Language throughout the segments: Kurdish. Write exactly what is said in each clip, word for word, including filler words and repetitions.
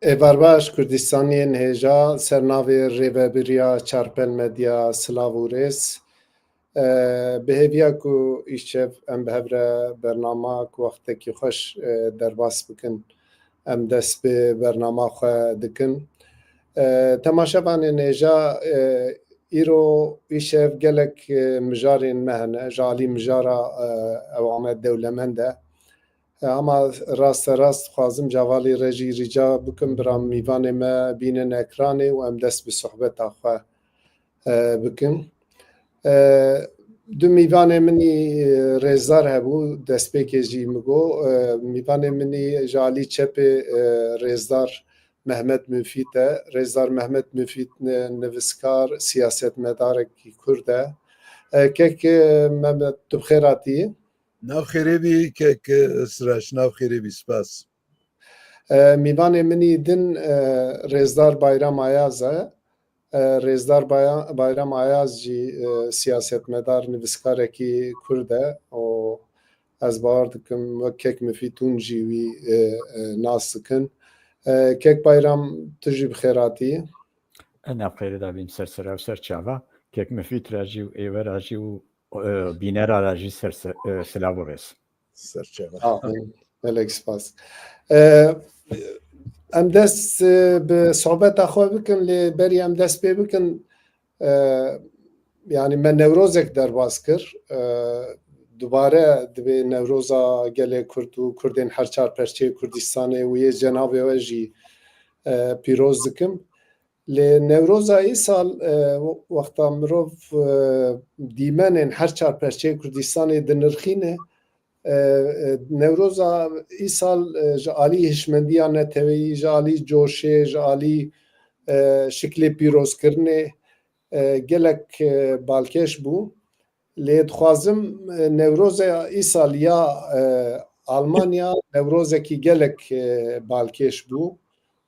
Êvar baş, Kurdistaniyên hêja, ser navê Rêvebiriya Çarpel Medya, silav û rêz. E, bi hêviya ku îşev em bi hev re bernama ku wextekî xweş, e, derbas bikin, em dest bi bernama xwe dikin. E, temaşevanên hêja, e, îro îşev gelek, e, mijarên me hene. Ji alî mijara, e, ew Amed Dewlemend e. E, ama raste rast dixwazim ji hevalî re jî rica bikim, bira mîvanê me bînin ekranê û em dest bi sohbeta xwe, e, bikin. E, du mîvanê min î, e, rêzdar hebû, destpêkê jî min got. E, mîvanê min î ji alî çepê, e, rêzdar Mehmet Mufît e. Rêzdar Mehmet Mufît ni-, nivîskar, siyasetmedarekî Kurd e. E, kek, e, Mehmet, tu bi xêr hatî. Nav xêrê bî kek Siraç, nav xêrê bî, spas. E, mîvanê min î din, e, Rêzdar Bayram Ayaz e. E, Rêzdar Baya-, Bayram Ayaz jî, e, siyasetmedar, nivîskarekî Kurd e û ez bawer dikim wek kek Mifît hûn jî wî, e, e, nas dikin. E, kek Bayram, tu jî bi xêr hatî. Nav xêrê de bîm ser sera û ser çava. Kek Mifît ra jî û êwe ra jî û, e, bînera ra jî ser se-, e, silav û rêz. Ser çava. Aferin. Gelek spas. E, em dest, e, bi sohbeta xwe bikin, lê berî em dest pê bikin, e, yanî me Newrozek derbas kir. E, dubare divê Newroza gelê Kurd û Kurdên her çar perçeyê Kurdistanê û yê cenabê we jî, e, pîroz dikim. Lê Newroza îsal, e, wexta mirov, e, dîmenên her çar perçeyê Kurdistanê dinirxîne, e, e, Newroza îsal, e, ji alî hişmendiya neteweyî, ji alî coşê, ji alî, e, şiklê pîrozkirinê, e, gelek, e, balkêş bû. Lê dixwazim, e, Newroza îsal ya, e, Almanya Newrozekî gelek, e, balkêş bû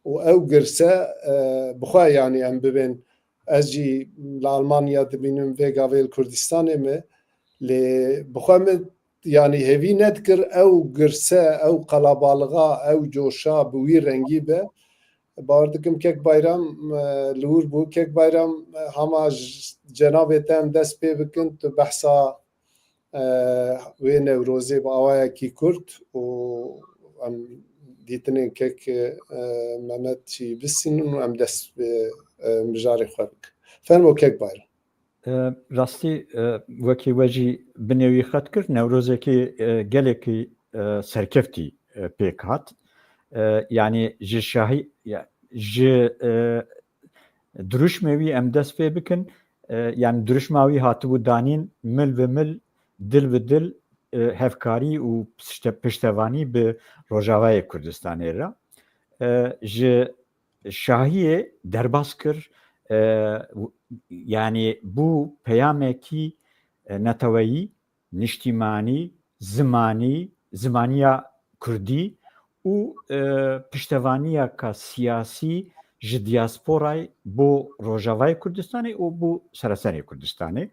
û ew girse, e, bi xwe, yanî em bibên, ez jî li Almanya dibînim, vê gavê li Kurdistanê me, lê bi xwe min, yanî hêvî nedikir ew girse, ew qelabalixa, ew coşa bi wî rengî be. Bawer dikim kek Bayram, e, li wir bû. Kek Bayram, e, hema ji cenabê te em dest pê bikin, tu behsa, e, wê Newrozê bi awayekî kurt û em dîtinên kek, e, Mehmet jî bistînin û em dest bi, e, mijarê xwe bikin. Fermo kek Bayram. E, rastî, e, wekî we jî binê wî xet kir, Newrozekî, e, gelekî, e, serkeftî, e, pêk hat. E, yanî ji şahî, ya, ji, e, dirûşmê wî em dest pê bikin. E, yanî dirûşma wî hatibû danîn mil bi mil, dil bi dil, e, hevkarî û pişte-, piştevanî bi Rojavayê Kurdistanê re. E, ji şahiyê derbas kir, e, w-, yanî bû peyamekî, e, neteweyî, niştîmanî, zimanî, zimaniya kurdî û, e, piştevaniyeka siyasî ji diasporayê bo Rojavayê Kurdistanê û bo sereserê Kurdistanê.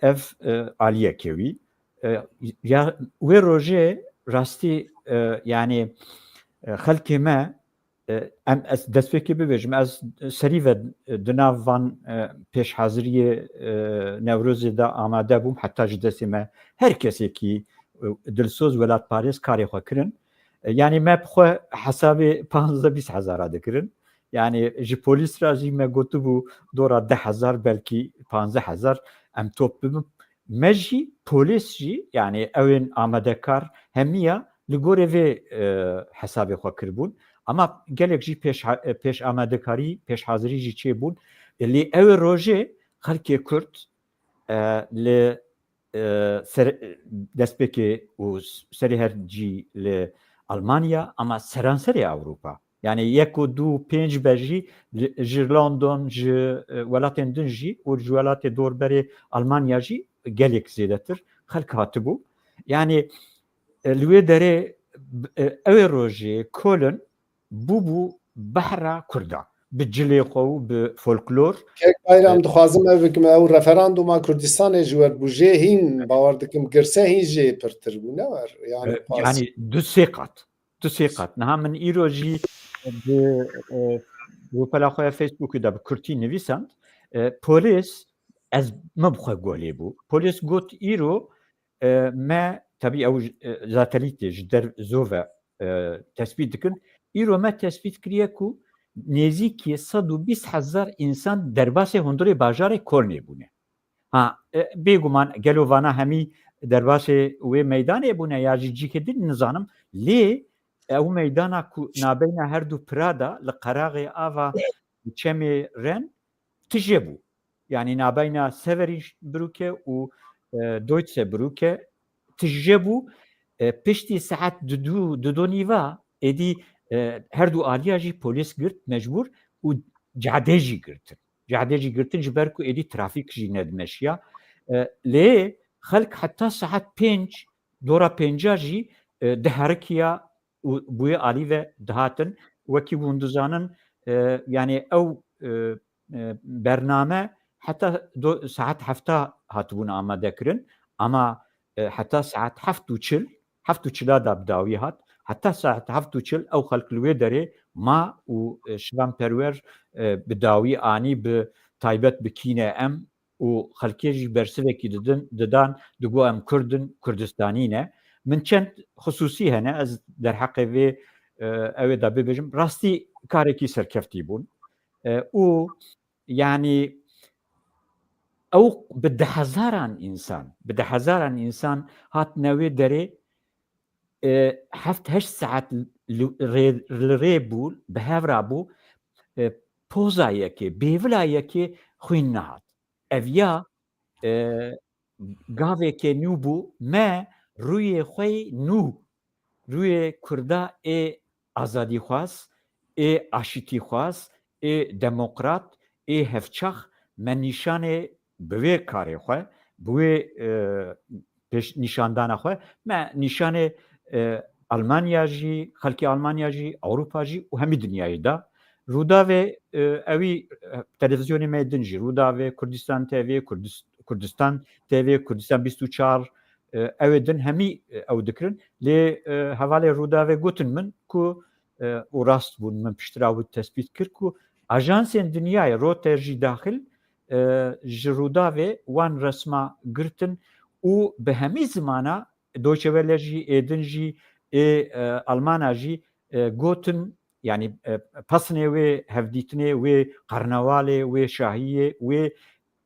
Ev, e, aliyekê wî. E, ya, wê rojê rastî, e, yanî, e, xelkê me, e, em, ez destpêkê bibêjim, ez serî ve, e, di nav van, e, pêşhaziriyê, e, Newrozê de amade bûm, heta ji destê me her kesekî, e, dilsoz, welatparêz karê xwe kirin. E, yanî me bi xwe hesabê panzdeh bîst hezara dikirin. Yanî ji polîs re jî me gotibû dora deh hezar, belkî panzdeh hezar em top bibin. Me jî, polîs jî, yanî ew ên amadekar hemiya li gorê vê, e, hesabê xwe kiribûn. Ama gelek jî pêş ha-, pêş amadekarî, pêşhazirî jî çêbûn. E, lê ew ê rojê xelkê Kurd, e, li, e, ser-, destpêkê û serê her cî li Almanya, ama seranserê Ewropa. Yanî yek û du pênc be jî li, ji London, ji, e, welatên din jî û ji welatê dorberê Almanya jî gelek zêdetir xelk hatibû. Yanî, e, li wê derê, e, ew ê rojê Kolin bûbû behra Kurda. Bi cilê xwe û bi folklor. Kek Bayram, e, dixwazim ev bikim, ew referanduma Kurdistanê ji we bû jê hîn, bawer dikim, girse hîn jê pirtir bû, ne wer? Yanî, e, yanî du sê qat. Tu sê qat. Niha min îro jî, Di e, rûpela xwe ya Facebookê de bi kurtî nivîsand. E, polîs, ez min bi xwe golê bû. Polîs got, îro e, me, tabii ew e, zatelîtê ji der zove e, tespît dikin. Îro me tespît kiriye ku nêzîkî sed û bîst hezar însan derbasê hundirê bajarê Kolnê bûne. Ha, e, bêguman gelo vana hemî derbasê wê meydanê bûne ya jî cîkê din nizanim. Lê ew meydana ku nabeyna her du pira de li qeraxê ava çemê Ren tije bû. Yanî nabeyna Severin Brücke û e, Deutsche Brücke tije bû. E, piştî saet dudu, dudu nîva êdî e, her du aliya jî polîs girt mecbûr û cadê jî girtin. Cadê jî girtin ji ber ku êdî trafîk jî nedimeşiya. E, lê xelk heta saet pênc, dora pênca jî e, diherikiya û bi wê alî ve dihatin. Wekî hûn dizanin, e, yanî ew e, e, bername heta do, saet hefta hatibûn amadekirin, ama e, heta saet heft û çil, heft û çila da bi dawî hat, heta saet heft û çil ew xelk li wê derê ma û e, Şivan Perwer e, bi dawî anî bi taybet bi kî ne em û xelkê jî bersivekî didin, didan, digo em Kurd in, Kurdistanî ne. Min çend xisûsî hene, ez derheqê vê e, ew ê de bibêjim, rastî karekî serkeftî bûn. E, û yanî ew bi dehezaran însan, bi dehezaran însan hatine wê derê, e, heft heşt saet li, rê, li rê bû, bi hev re bû, e, poza yekê, bêvila yekê xwîn nehat. Ev ya e, gavekê nû bû, me rûyê xwe yê nû, rûyê Kurda ê azadîxwaz, ê aşitîxwaz, ê demokrat, ê hevçax, me nîşanê bi wê karê xwe, bi wê e, pêş nîşandana xwe, me nîşanê e, Almanya jî, xelkê Almanya jî, Ewropa jî û hemî dinyayê da. Rûdavê e, ewî e, televîzyonê me din jî, Rûdavê, Kurdistan T V, Kurdis-, Kurdistan T V, Kurdistan bîst û çar, e, ew ê din hemî e, ew dikirin. Lê e, hevalê Rûdavê gotin min ku e, û rast bûn, min piştira wî tespît kir ku ajansên dinyayê, Reuters jî daxil, e, ji Rûdavê wan resma girtin û bi hemî zimana Deutsche Welle jî, ê din jî, ê e, Almana jî e, gotin, yanî e, pesnê wê hevdîtinê, wê qernewalê, wê şahiyê, wê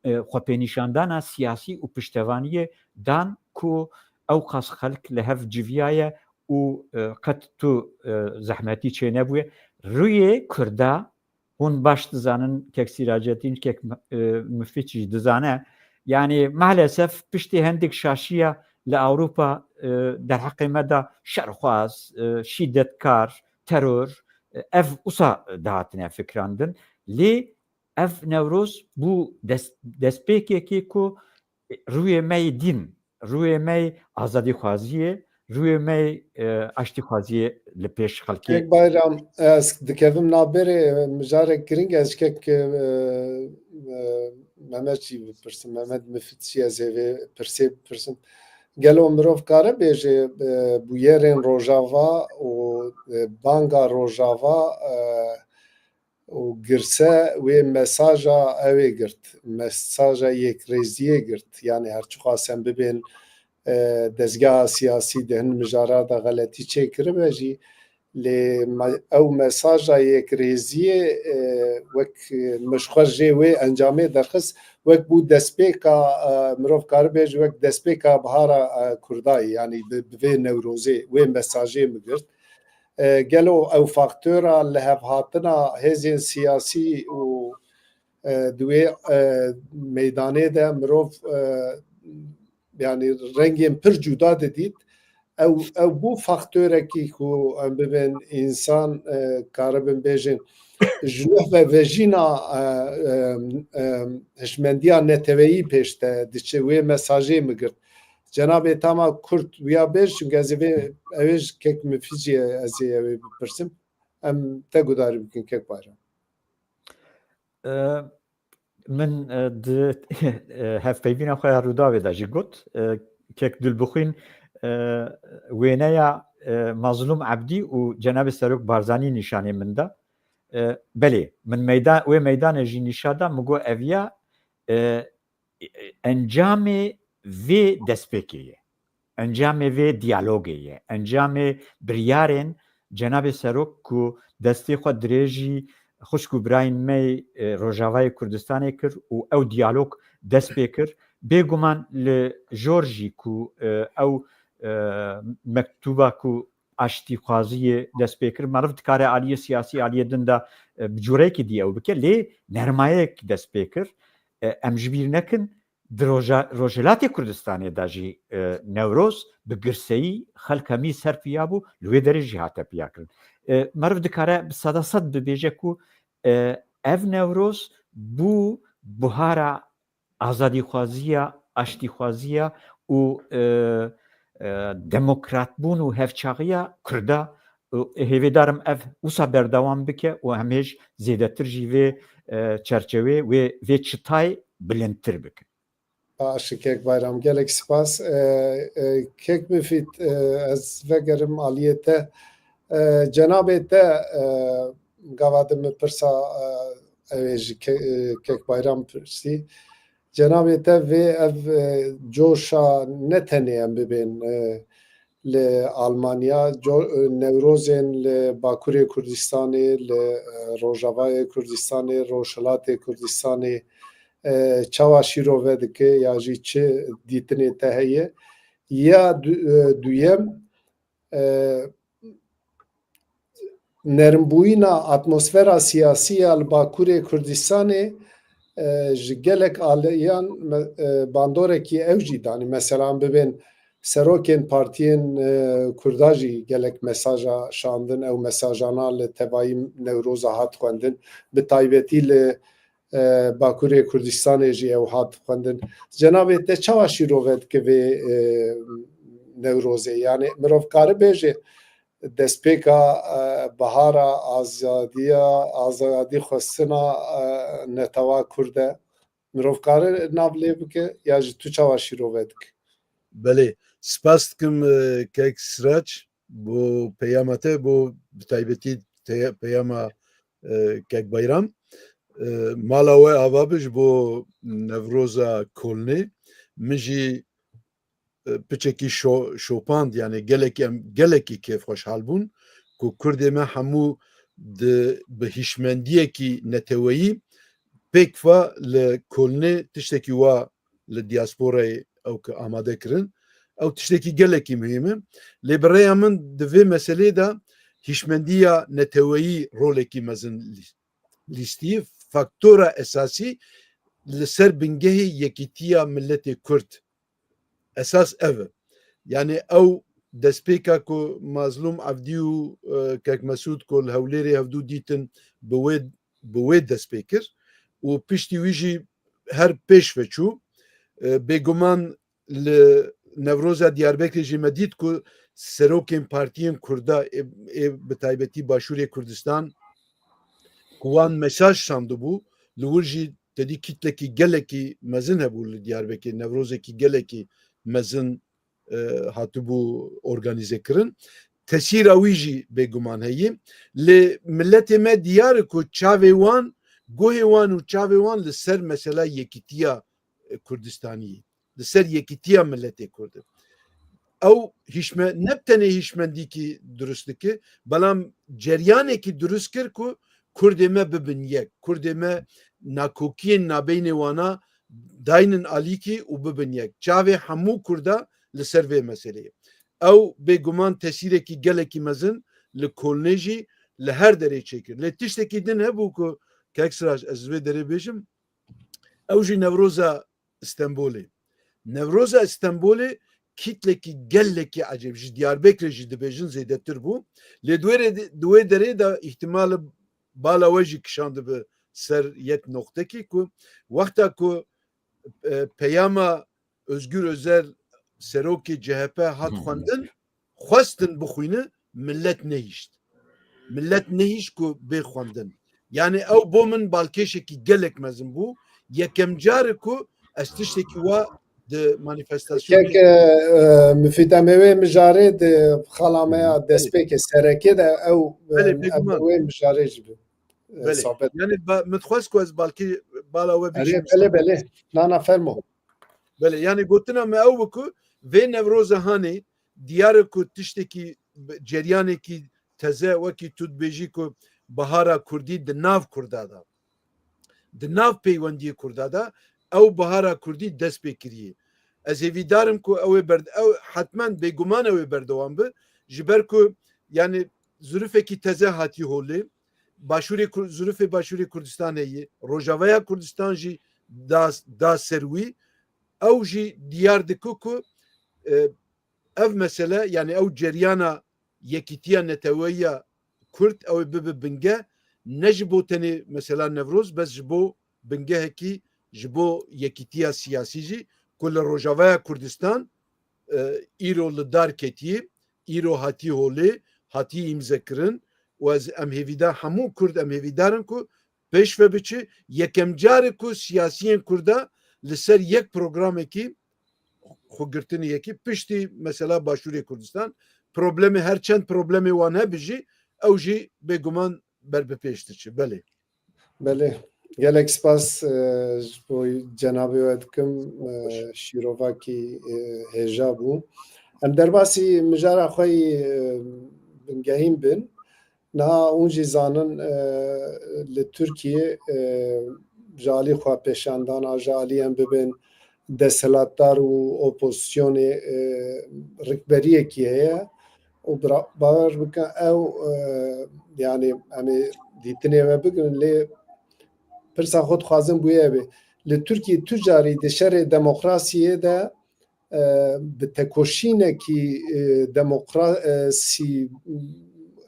e, xwepênîşandana siyasî û piştevaniyê dan ku ew qas xelk li hev civiyaye û e, qet tu e, zehmetî çênebûye. Rûyê Kurda, hûn baş dizanin, kek Sîracetîn, kek e, Mifîd jî dizane. Yanî maalesef piştî hindik şaşiya li Ewropa e, derheqê me de şerxwaz, e, şîdetkar, teror, e, ev usa dihatine fikrandin. Lê ev Newroz bû dest, destpêkekê ku rûyê me yê dîn, rûyê me yê azadîxwaziyê, rûyê me yê e, aştîxwaziyê li pêş xelkê. Kek Bayram, ez dikevim navberê, mijarek giring, ez ji kek e, e, Mehmet jî bipirsim, Mehmet Mifit jî ez ê vê pirsê bipirsim. Gelo mirov kare bêje e, bûyerên Rojava û e, banga Rojava e, û girse wê mesaja ew ê girt, mesaja yekrêziyê girt. Yanî her çiqas em bibên e, dezgeha siyasî di hin mijaran de xeletî çêkiribe jî, lê me, ew mesaja yekrêziyê e, wek e, min ji xwe jê wê encamê derxist, wek bû destpêka e, mirov karibêje wek destpêka bihara e, Kurdayê, yanî bi, bi vê Newrozê wê mesajê min girt. E, gelo ew faktora lihevhatina hêzên siyasî û e, di wê e, meydanê de mirov e, yanî rengên pir cuda didît. Ew, ew bû faktorekî ku em bibên însan e, karibin bêjin ji nuh ve vejîna e, e, e, hişmendiya neteweyî pêş de diçe, wê mesajê min girt. Cenabê Tama Kurd wiya bêj, çunke ez ê vê, ew ê ji kek Mifîcî ez ê ew ê bipirsim. Em te gudarî bikin kek Bayram. E, min e, di e, hevpeyvîna xwe ya Rûdawê de jî got, e, kek Dilbixwîn e, wêneya, e, Mazlûm Ebdî û Cenabê Serok Barzanî nîşanê min da. E, belê, min meydan, wê meydanê jî nîşa da, min got ev ya, e, encamê vê destpêkê ye. Encamê vê diyalogê ye. Encamê biryarên Cenabê Serok ku destê xwe dirêjî xwişk û birayên me yê, e, Rojavayê Kurdistanê kir û ew diyalog dest pê kir. Bêguman li jor jî ku, e, ew, e, mektuba ku aştîxwaziyê dest pê kir, meriv dikare aliyê siyasî, aliyê din de, e, bi cûrekî dî ew bike, lê nermayek dest pê kir. E, em ji bîr nekin, di roja-, Rojhilatê Kurdistanê de jî, e, Newroz bi girseyî xelk hemî ser piya bû, li wê derê jî hate piya kirin. E, meriv dikare bi seda sed bibêje ku, e, ev Newroz bû buhara azadîxwaziya, aştîxwaziya û, e, e, demokratbûn û hevçaxiya Kurda. Û hêvêdar im ev wisa berdewam bike û em hêj zêdetir jî vê, e, çerçevê, wê, vê çitayê bilindtir bikin. Baş e, Kek Bayram, gelek spas. E, e, Kek Mifîd, e, ez vegerim aliyê te. E, cenabê te, e, gava din min pirsa, e, ew ê ji Ke-, e, Kek Bayram pirsî. Cenabê te vê ev, e, coşa ne tenê em bibên, e, li Almanya, co-, e, Newrozên li Bakurê Kurdistanê, li, e, Rojavayê Kurdistanê, Rojhilatê Kurdistanê, e, çawa şîrove dike ya jî çi dîtinê te heye? Ya du-, e, duyem, e, nermbûyîna atmosfera siyasî ya li Bakurê Kurdistanê, e, ji gelek aliyan me-, e, bandorekî ew jî danî. Mesela em bibên serokên partiyên, e, Kurda jî gelek mesaja şandin, ew mesajana li tevayî Newroza hat xwendin, bi taybetî li, e, Bakurê Kurdistanê jî ew hat xwendin. Cenabê te çawa şîrove dike vê, e, Newrozê? Yani mirov kare bêje, destpêka, e, bahara azadiya, azadî xwestina, e, netewa Kurd e. Mirov kare nav lê bike ya ji tu çawa şîrove dike? Belê, spas dikim, e, Kek Sirac, bo peyama te, bo bi taybetî te-, peyama, e, Kek Bayram. E, mala we ava bi ji bo Newroza Kolnê. Min jî e, piçekî şo-, şopand, yani gelekî em, gelekî kêfxweşhal bûn ku Kurdê me hemû di, bi hişmendiyekî neteweyî pêk ve li Kolnê tiştekî wa li diasporayê ew ki amade kirin. Ew tiştekî gelekî muhîm e. Lê bi rêya min di vê meselê de hişmendiya neteweyî rolekî mezin lî-, lîstî, faktora esasî li ser bingehê yekîtiya miletê Kurd. Esas ev e. Yani ew destpêka ku Mazlûm Evdî û, e, Kek Mesûd ku li Hewlêrê hevdû dîtin bi wê, bi wê dest pê kir û piştî wî jî her pêş ve çû. E, bêguman li Newroza Diyarbekirê jî me dît ku serokên partiyên Kurda ê, ê bi taybetî Başûrê Kurdistan ku wan mesaj şandibû, li wir jî tedî kitlekî gelekî mezin hebû li Diyarbekirê, Newrozekî gelekî mezin, e, hatibû organîze kirin. Tesîra wî jî bêguman heye. Lê miletê me diyar e ku çavê wan, guhê wan û çavê wan li ser mesela yekîtiya, e, Kurdistaniyê, li ser yekîtiya miletê Kurd e. Ew hişme-, ne bi tenê hişmendîkî dirust dike, belam ceryanekî dirust kir ku Kurdê me bibin yek, Kurdê me nakokiyên nabeynê wana daynin alîkî û bibin yek. Çavê hemû Kurda li ser vê meseleyê. Ew bêguman tesîrekî gelekî mezin li Kolnê jî li her derê çêkir. Lê tiştekî din hebû ku Kek Siraj, ez ji vê derê bêjim, ew jî Newroza Stenbolê. Newroza Stenbolê kîtlekî gelekî ecêb, ji Diyarbekirê jî dibêjin zêdetir bû. Lê di wê re-, di wê derê de îhtimal e bala we jî kişandibe ser yek noqtekî ku wexta ku, e, peyama Özgür Özel serokê C H P hat Hı hı. xwendin, xwestin bixwîne, millet nehişt. Millet nehişt ku bê xwendin. Yani ew bo min balkêşekî gelek mezin bû. Yekem car e ku ez tiştekî wa di manîfestasyonê. Kek, e, e, Mufîd, em ê wê mijarê di xala me ya destpêkê serekê de ew, e, Belê, em ê bêguman. wê mijarê jî bi, e, Belê. sohbet. Yani ba-, min dixwest ku ez balkî bala we Belê, bêjim. belê, belê. Na, na, fermo. Belê, yani gotina me ew bû ku vê Newroza hanê diyar e ku tiştekî, ceryanekî teze, wekî tu dibêjî ku bihara kurdî di nav kurda de, di nav peywendiyê kurda de, ew bihara kurdî dest pê kiriye. Ez hêvîdar im ku ew ê berd-, ew hetmen bêguman ew ê berdewam bi, ji ber ku, yani, zirûfekî teze hatî holê, Başûrê Kur-, zirûfê Başûrê Kurdistanê yê, Rojavaya Kurdistan jî da, da ser wî, ew jî diyar dike ku, e, ev mesele, yani ew ceryana yekîtiya neteweyiya Kurd, ew ê bibe bingeh, ne ji bo tenê mesela Newroz, bes ji bo bingehekî, ji bo yekîtiya siyasî jî, ku li Rojavaya Kurdistan, e, îro li dar ketiye, îro hatî holê, hatî îmzekirin û ez, em hêvîdar, hemû Kurd em hêvîdar in ku pêş ve biçe, yekem car e ku siyasiyên Kurda li ser yek programekî xwegirtinê yekî piştî mesela Başûrê Kurdistan, problemê, her çend problemê wan hebe jî, ew jî bêguman ber bi pêş diçe. Belê. Belê. Gelek spas, e, ji bo cenabê we dikim, e, Baş. şîrovakî, e, hêja bû. Em derbasî mijara xwe yî, e, bingehîn bin. Niha hûn jî zanin, e, li Tirkiye, e, ji alî xwepêşandana, ji alî em bibên desthilatdar û opozisyonê, e, rikberiyekî heye û bira-, bawer bikin ew, e, yani em ê dîtinê we bigirin, lê pirsa xwe dixwazim bûye bê. Li Tirkiye tu carî di şerê demokrasiyê de e, bi tekoşînekî, e, demokrasî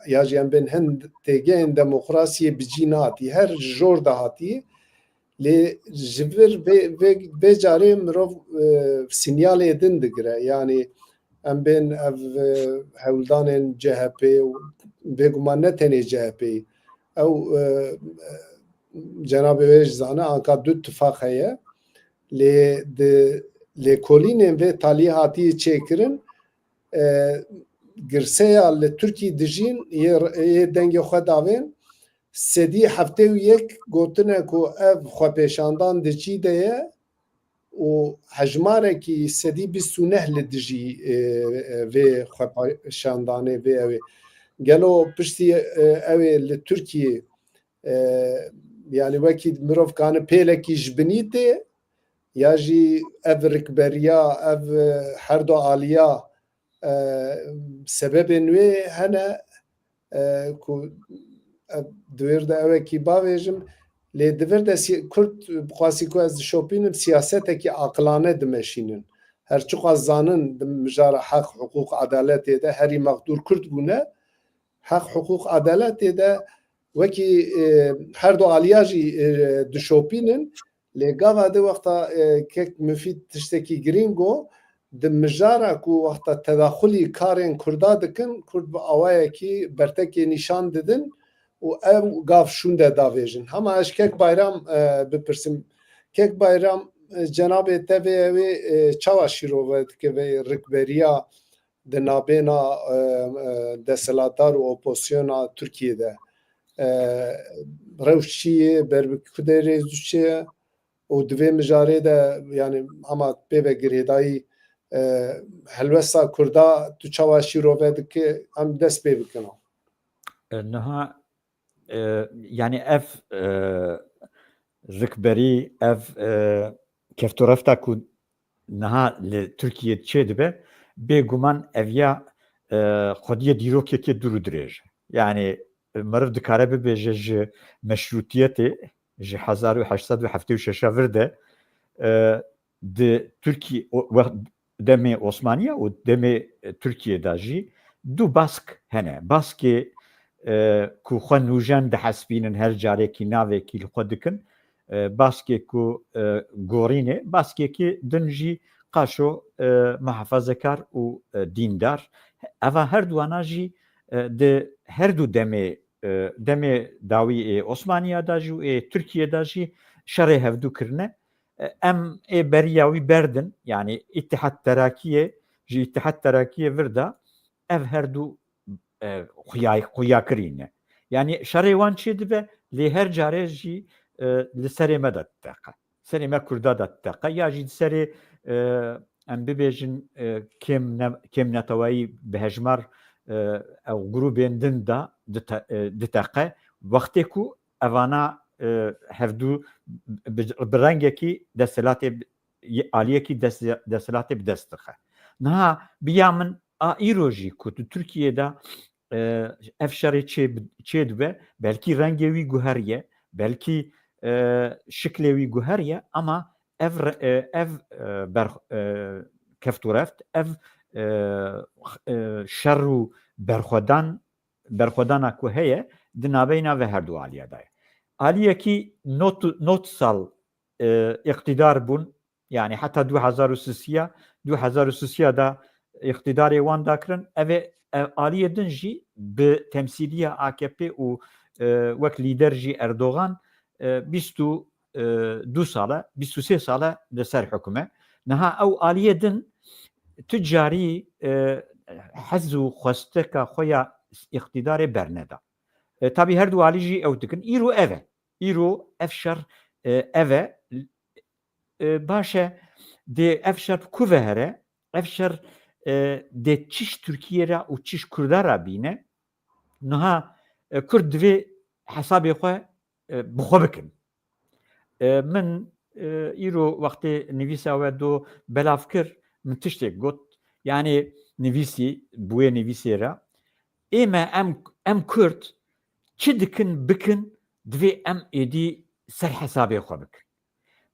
ya jî em bên hin têgehên demokrasiyê bi cî nehatî. Her jor de hatî. Lê ji vir vê, vê, vê carê mirov, e, sinyalê din digire. Yanî em bên ev, e, hewldanên C H P û bêguman ne tenê C H P, ew, e, cenabê wê jî zane, anka du tifaq heye. Lê di lêkolînên vê talî hatiye çêkirin, e, girseya li Tirkî dijîn yê, yê dengê xwe davên, sedî heftê û yek gotine ku ev xwepêşandan di cî de ye û hejmarekî sedî bîst û neh li dijî, e, e, vê xwepêşandanê vê ew ê. Gelo piştî, e, ew ê li Tirkiyê, e, yani wekî mirov kane pêlekî ji binî tê, ya jî ev rikberiya, ev, e, her du aliya, e, sebebên wê hene, e, ku, e, di wêr de ewekî bavêjim, lê di vir de si-, Kurd, bi xwasî ku ez dişopînim, siyasetekî aqilane dimeşînin. Her çiqas zanin di mijara heq, hiqûq, edaletê de herî mexdûr Kurd bûne, heq, hiqûq, edaletê de wekî, e, her du aliya jî, e, dişopînin. Lê gava di wexta, e, kek Mufîd tiştekî girîng got, di mijara ku wexta tedaxulî karên Kurda dikin, Kurd bi awayekî bertekê nîşan didin û ew gav şûnde davêjin. Hema ez kek Bayram, e, bipirsim. Kek Bayram, e, cenabê te vê ew ê, e, çawa şîrove dike vê rikberiya di nabêna, e, e, desthilatdar û opozisyona Tirkiyê de, e, rewş çi ye, ber bi ku derê diçe û di vê mijarê de, yani, hema pê ve girêdayî, e, helwesta Kurda tu çawa şîrove dike, em dest pê bikin. E, niha, e, yani ev, e, rikberî, ev, e, keftorefta ku niha li Tirkiyê çêdibe, bêguman ev ya, e, xwediyê dîrokekê dûr û dirêj e. Yani, e, meriv dikare bibêje ji meşrûtiyetê, ji hezar û heşt sed û heftê û şeş a vir de, e, di Tirkiye, o, wext demê Osmaniya û demê, e, Tirkiye de jî du bask hene. Baskê, e, ku xwe nûjen dihespînin, her carekî navekî li xwe dikin. E, baskê ku, e, gorînê, baskekî din jî qaşo, e, muhafazekar û, e, dîndar. Eva her duwana jî, e, di her du demê, e, demê dawî ê Osmaniya de jî û ê Tirkiye de jî şerê hevdu kirine. E, em ê beriya wî berdin, yanî Îtihad Terakiyê, ji Îtihad Terakiyê vir de ev her du, e, xuya-, xuyakirî ne. Yanî şerê wan çê dibe, lê her carê jî, e, li serê me de diteqe. Serê me Kurda de diteqe. Ya jî di serê, e, em bibêjin, e, kêm ne-, kêm neteweyî bi hejmar, e, ew grûbên din de dite-, e, diteqe. Wextê ku evana, e, hevdû bi, bi rengekî desthilatê bi, aliyekî dest-, desthilatê bi dest dixe. Niha biya min a îro jî ku tu Tirkiyê de, e, ev şerê çê bi, çê dibe, belkî rengê wî guheriye, belkî, e, şiklê wî guheriye, ama ev re-, e, ev, e, ber-, e, keft û reft, ev, e, e, şer û berxwedan, berxwedana ku heye, di navbeyna ve her du aliye de ye. Aliyekî not, not sal, e, îqtîdar bûn, yanî heta du hezar û sisiya, du hezar û sisiya de îqtîdarê wan dakirin. Ev ê, e, aliyê din jî bi temsîliya A K P û, e, wek lîder jî Erdogan, e, bîst û du sal e, bîst û sê sal e li ser hukm e. Niha ew aliyê din tu carî, e, hez û xwesteka xwe ya îqtîdarê berneda. E, tabî her du alî jî ew dikin. Îro ev e. Îro ev şer, e, ev e. E, baş e, dê ev şer bi ku ve here? Ev şer, e, dê çi ji Tirkiyê re û çi ji Kurda re bîne? Niha, e, Kurd divê hesabê xwe, e, bi xwe bikin. E, min, e, îro wextê nivîsa we do belav kir, min tiştek got. Yanî nivîsî, bi wê nivîsê re, ê me em, em Kurd çi dikin bikin, divê em êdî ser hesabê xwe bikin.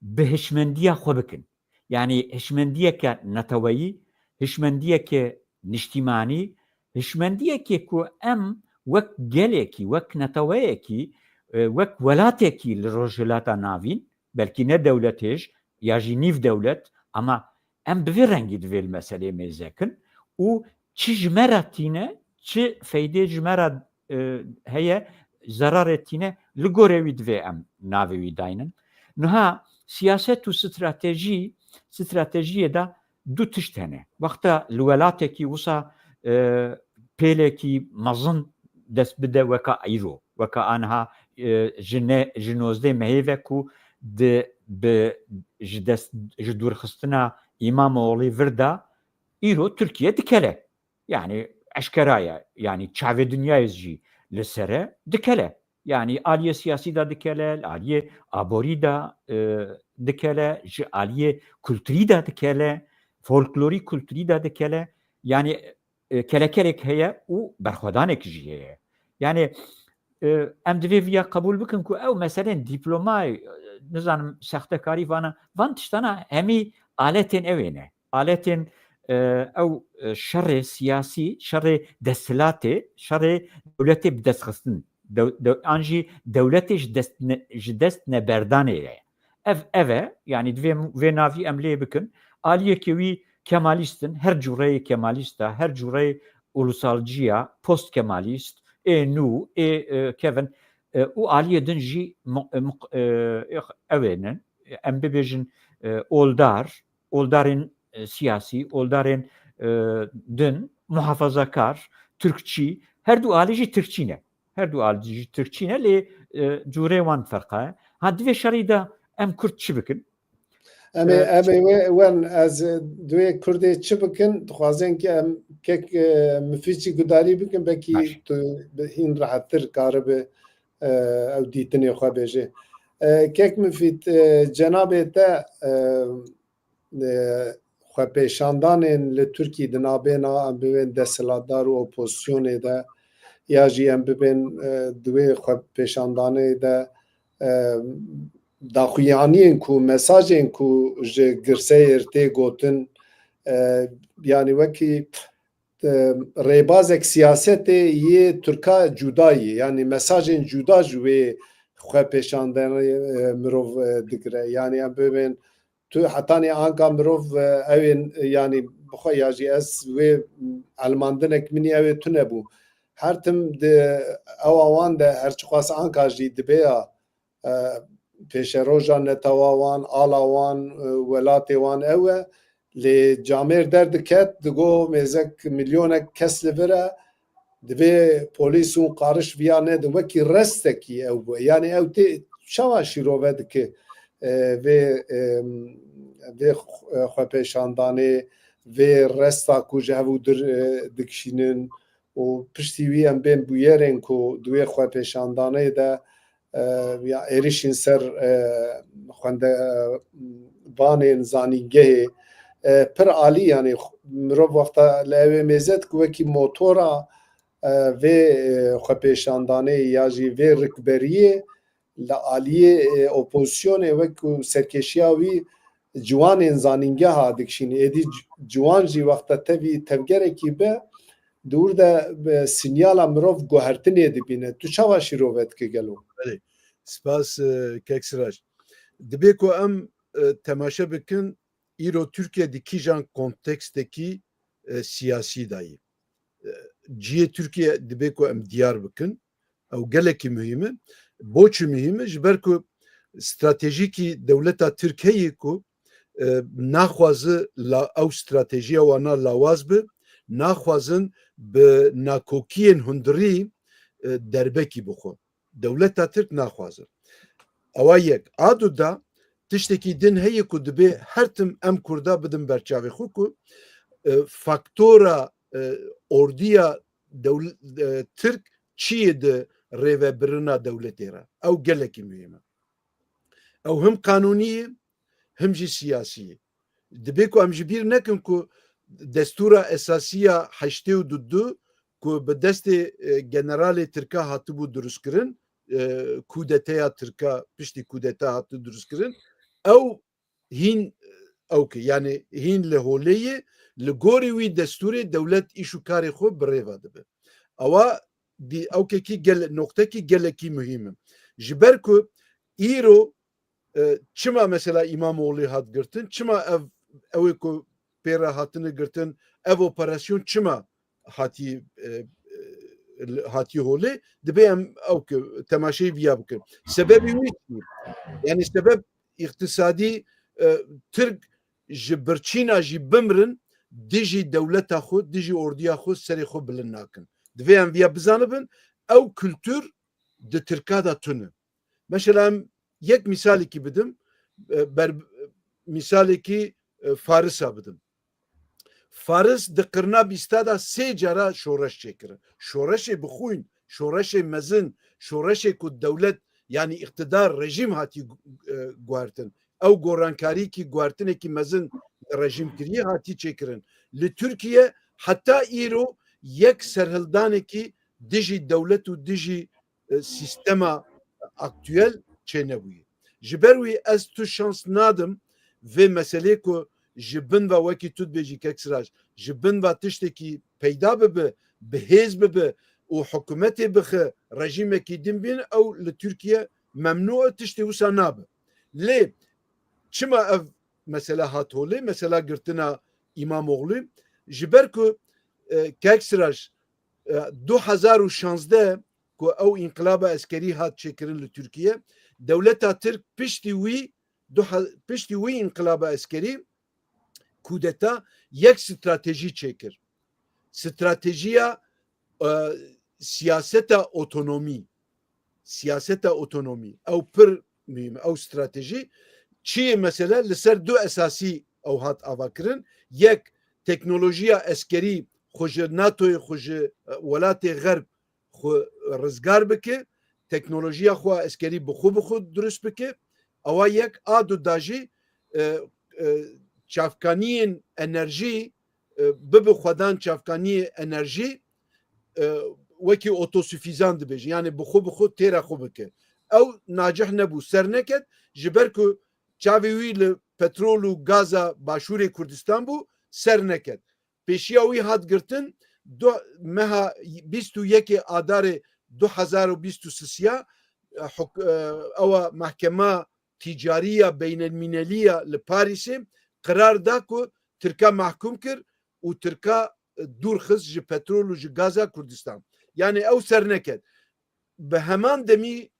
Bi hişmendiya xwe bikin. Yanî hişmendiyeke neteweyî, hişmendiyeke niştîmanî, hişmendiyekê ku em wek gelekî, wek neteweyekî, e, wek welatekî li Rojhilata Navîn, belkî ne dewletêj ya jî nîv dewlet, ama em bi vê rengî divê li meselê mêze kin û çi ji me re tîne, çi feydê ji me re, e, heye, zerarê tîne, li gorê wî divê em navê wî daynin. Niha siyaset û stratejî, stratejiyê de du tişt hene. Wexta li welatekî wisa, e, pêlekî mezin dest bide weka îro, weka aniha, e, ji ne-, ji nozdeh mehê ve ku di, bi, ji dest, ji dûrxistina Îmamoğlî vir de îro Tirkiye dikele. Yanî eşkera ye. Yanî çavê dinyayê jî li ser e, dikele. Yanî aliyê siyasî de dikele, aliyê aborî de, e, dikele, ji aliyê kulturî de dikele, folklorî kulturî de dikele. Yanî, e, kelekerek heye û berxwedanek jî heye. Yanî, e, em divê viya qebûl bikin ku ew meselên dîplomayê, e, nizanim sextekarî vana, van tiştana hemî aletên ew ê ne. Aletên, e, ew, e, şerê siyasî, şerê desthilatê, şerê dewletê bi dest xistin, dew-, dew-, an jî dewletê ji dest ne-, ji dest neberdanê ye. Ev, ev e, yanî divê vê navî em lê bikin. Aliyekê wî Kemalîst in, her cûreyê Kemalîst e, her cûreyê ulusalcî ya, post Kemalîst, ê nû, ê, e, kevin, e, û aliyê din jî mu-, e, muq-, e, ew ê nin, em bibêjin, e, oldar, oldarên, e, siyasî, oldarên, e, din, muhafazakar, Tirkçî, her du alî jî Tirkçî ne. Her du alî jî Tirkçî ne, lê, e, cûrê wan ferqa ye. Ha, di vê şerî de em Kurd çi bikin? Em ê, e, em ê wê wen ez, e, di wê Kurdê çi bikin? Dixwazin ki em kek, e, Mifîd jî gudarî bikin, belkî Baş. Tu bi hîn rehettir karibi, e, ew dîtinê xwe bêje. E, kek Mifîd, e, cenabê te, e, e, xwepêşandanên li Tirkî di navbêna em bibên desthilatdar û opozisyonê de ya jî em bibên, e, di wê xwepêşandanê de, e, daxuyaniyên ku, mesajên ku ji girseyê tê gotin, e, yanî wekî, e, rêbazek siyasetê yê Tirka cuda ye, yanî mesajên cuda ji wê xwepêşandanê, e, mirov, e, digire. Yanî em bibên tu hetanî anka mirov, e, ew ên, e, yanî bixwe ya jî ez wê elmandinek min î ew ê tune bû. Her tim di ewa wan de her çiqas anka jî dibe ya, e, pêşeroja netewa wan, ala wan, e, welatê wan ew e. Lê camêr derdiket, digo mêzek milyonek kes li vir e, divê polîs û qariş viya nedin. Wekî restekî ew bû. Yanî ew tê çawa şîrove dike, e, vê, e, vê xwe-, xwepêşandanê, vê resta ku ji hev û dir, e, dikişînin û piştî wî em bên bûyerên ku di wê xwepêşandanê de, e, ya êrişên ser, e, xwende-, e, banên zanîngehê, e, pir alî, yanî xu-, mirov wexta li ew ê mêze dike wekî motora, e, vê, e, xwepêşandanê ya jî vê rikberiyê li aliyê, e, opozîsyonê wekî serkêşiya wî ciwanên zanîngeha dikişîne. Êdî ci-, ciwan jî wexta tevî tevgerekî be, di wir de, e, sinyala mirov guhertinê dibîne. Tu çawa şîrove dike gelo? Belê. Spas, e, kek Siraj. Dibê ku em, e, temaşe bikin, îro Tirkiye di kîjan kontekstekî, e, siyasî de ye. E, cihê Tirkiye dibê ku em diyar bikin. Ew gelekî muhîm e. Bo çi muhîm e? Ji ber ku stratejîkî dewleta Tirk heye ku, e, naxwaze la-, ew stratejiya wana lawaz bi, naxwazin bi nakokiyên hundirî, e, derbekî bixwe. Dewleta Tirk naxwaze. Ewa yek. A du da tiştekî din heye ku dibê her tim em Kurda bidin berçavê xwe ku, e, faktora, e, ordiya dewl-, e, Tirk çi ye di rêvebirina dewletê re? Ew gelekî muhîm e. Ew him qanûnî ye, him jî siyasî ye. Dibê ku em ji bîr nekin ku destûra esasî ya heştê û du du ku bi destê, e, generalê Tirka hatibû dirustkirin, e, kudeteya Tirka, piştî kudeta hatibû dirustkirin, ew hîn, ew ki, yanî hîn li holê ye, li gorî wî destûrê dewlet îş û karê xwe bi rêva dibe. Ewa dî-, ewkekî gele-, noqtekî gelekî muhîm e. Ji ber ku îro, e, çima mesela Îmamoğlu hat girtin, çima ev, ew ê ku pê re hatine girtin, ev operasyon çima hatî, e, e, hatî holê, dibê em ew ki temaşeyê viya bikin. Sebebê wî çi? Yanî sebeb îqtisadî, e, Tirk ji birçîna jî bimrin, dijî dewleta xwe, dijî ordiya xwe serê xwe bilind nakin. Divê em viya bizanibin, ew kultur di Tirka de tune. Mesela em yek mîsalekî bidim, e, ber-, mîsalekî, e, Farisa bidim. Faris di qirna bîsta de sê cara şoreş çêkirin. Şoreşê bixwîn, şoreşê mezin, şoreşê ku dewlet, yanî îqtidar, rejîm hatî, e, guhertin. Ew gorankarîkî guhertinekî mezin rejîm kiriye hatî çêkirin. Li Tirkiye heta îro yek serhildanekî dijî dewlet û dijî, e, sîstema aktuel çênebûye. Ji ber wî ez tu şans nadim vê meselê ku ji bin ve wekî tu dibêjî kek Siraj, ji bin ve tiştekî peyda bibe, bi hêz bibe û hikûmetê bixe, rejîmekî din bîn, ew li Tirkiye memnû e, tiştê wisa nabe. Lê çima ev mesela hat holê, mesela girtina Îmamoğlu? Ji ber ku, e, kek Siraj, e, du hezar û şazdeh ku ew înqilaba eskerî hat çêkirin li Tirkiye, dewleta Tirk piştî wî, du ha-, piştî wî înqilaba eskerî, kudeta, yek stratejî çêkir. Stratejiya, e, siyaseta otonomî. Siyaseta otonomî. Ew pir muhîm e. Ew stratejî çi ye mesela? Li ser du esasî ew hat avakirin. Yek, teknolojiya eskerî xwe ji NATOyê, xwe ji, e, welatê Xerb xwe rizgar bike, teknolojiya xwe eskerî bi xwe bi xwe dirust bike. Ewa yek, a du da jî, e, e, çavkaniyên enerjî, e, bibe xwedan çavkaniyê enerjî, e, wekî otosufîzan dibêjin, yanî bi xwe bi xwe têra xwe bike. Ew nacih nebû, ser neket, ji ber ku çavê wî li petrol û gaza Başûrê Kurdistan bû, ser neket. Pêşiya wî hat girtin, du, meha bîst û yekê Adarê du hezar û bîst û sisiya, e, huk-, e, ewa mehkema tîcariya beynelmîneliya li Parîsê qirar da ku Tirka mahkûm kir û Tirka, e, dûr xist ji petrol û ji gaza Kurdistan. Yanî ew ser neket. Bi heman demî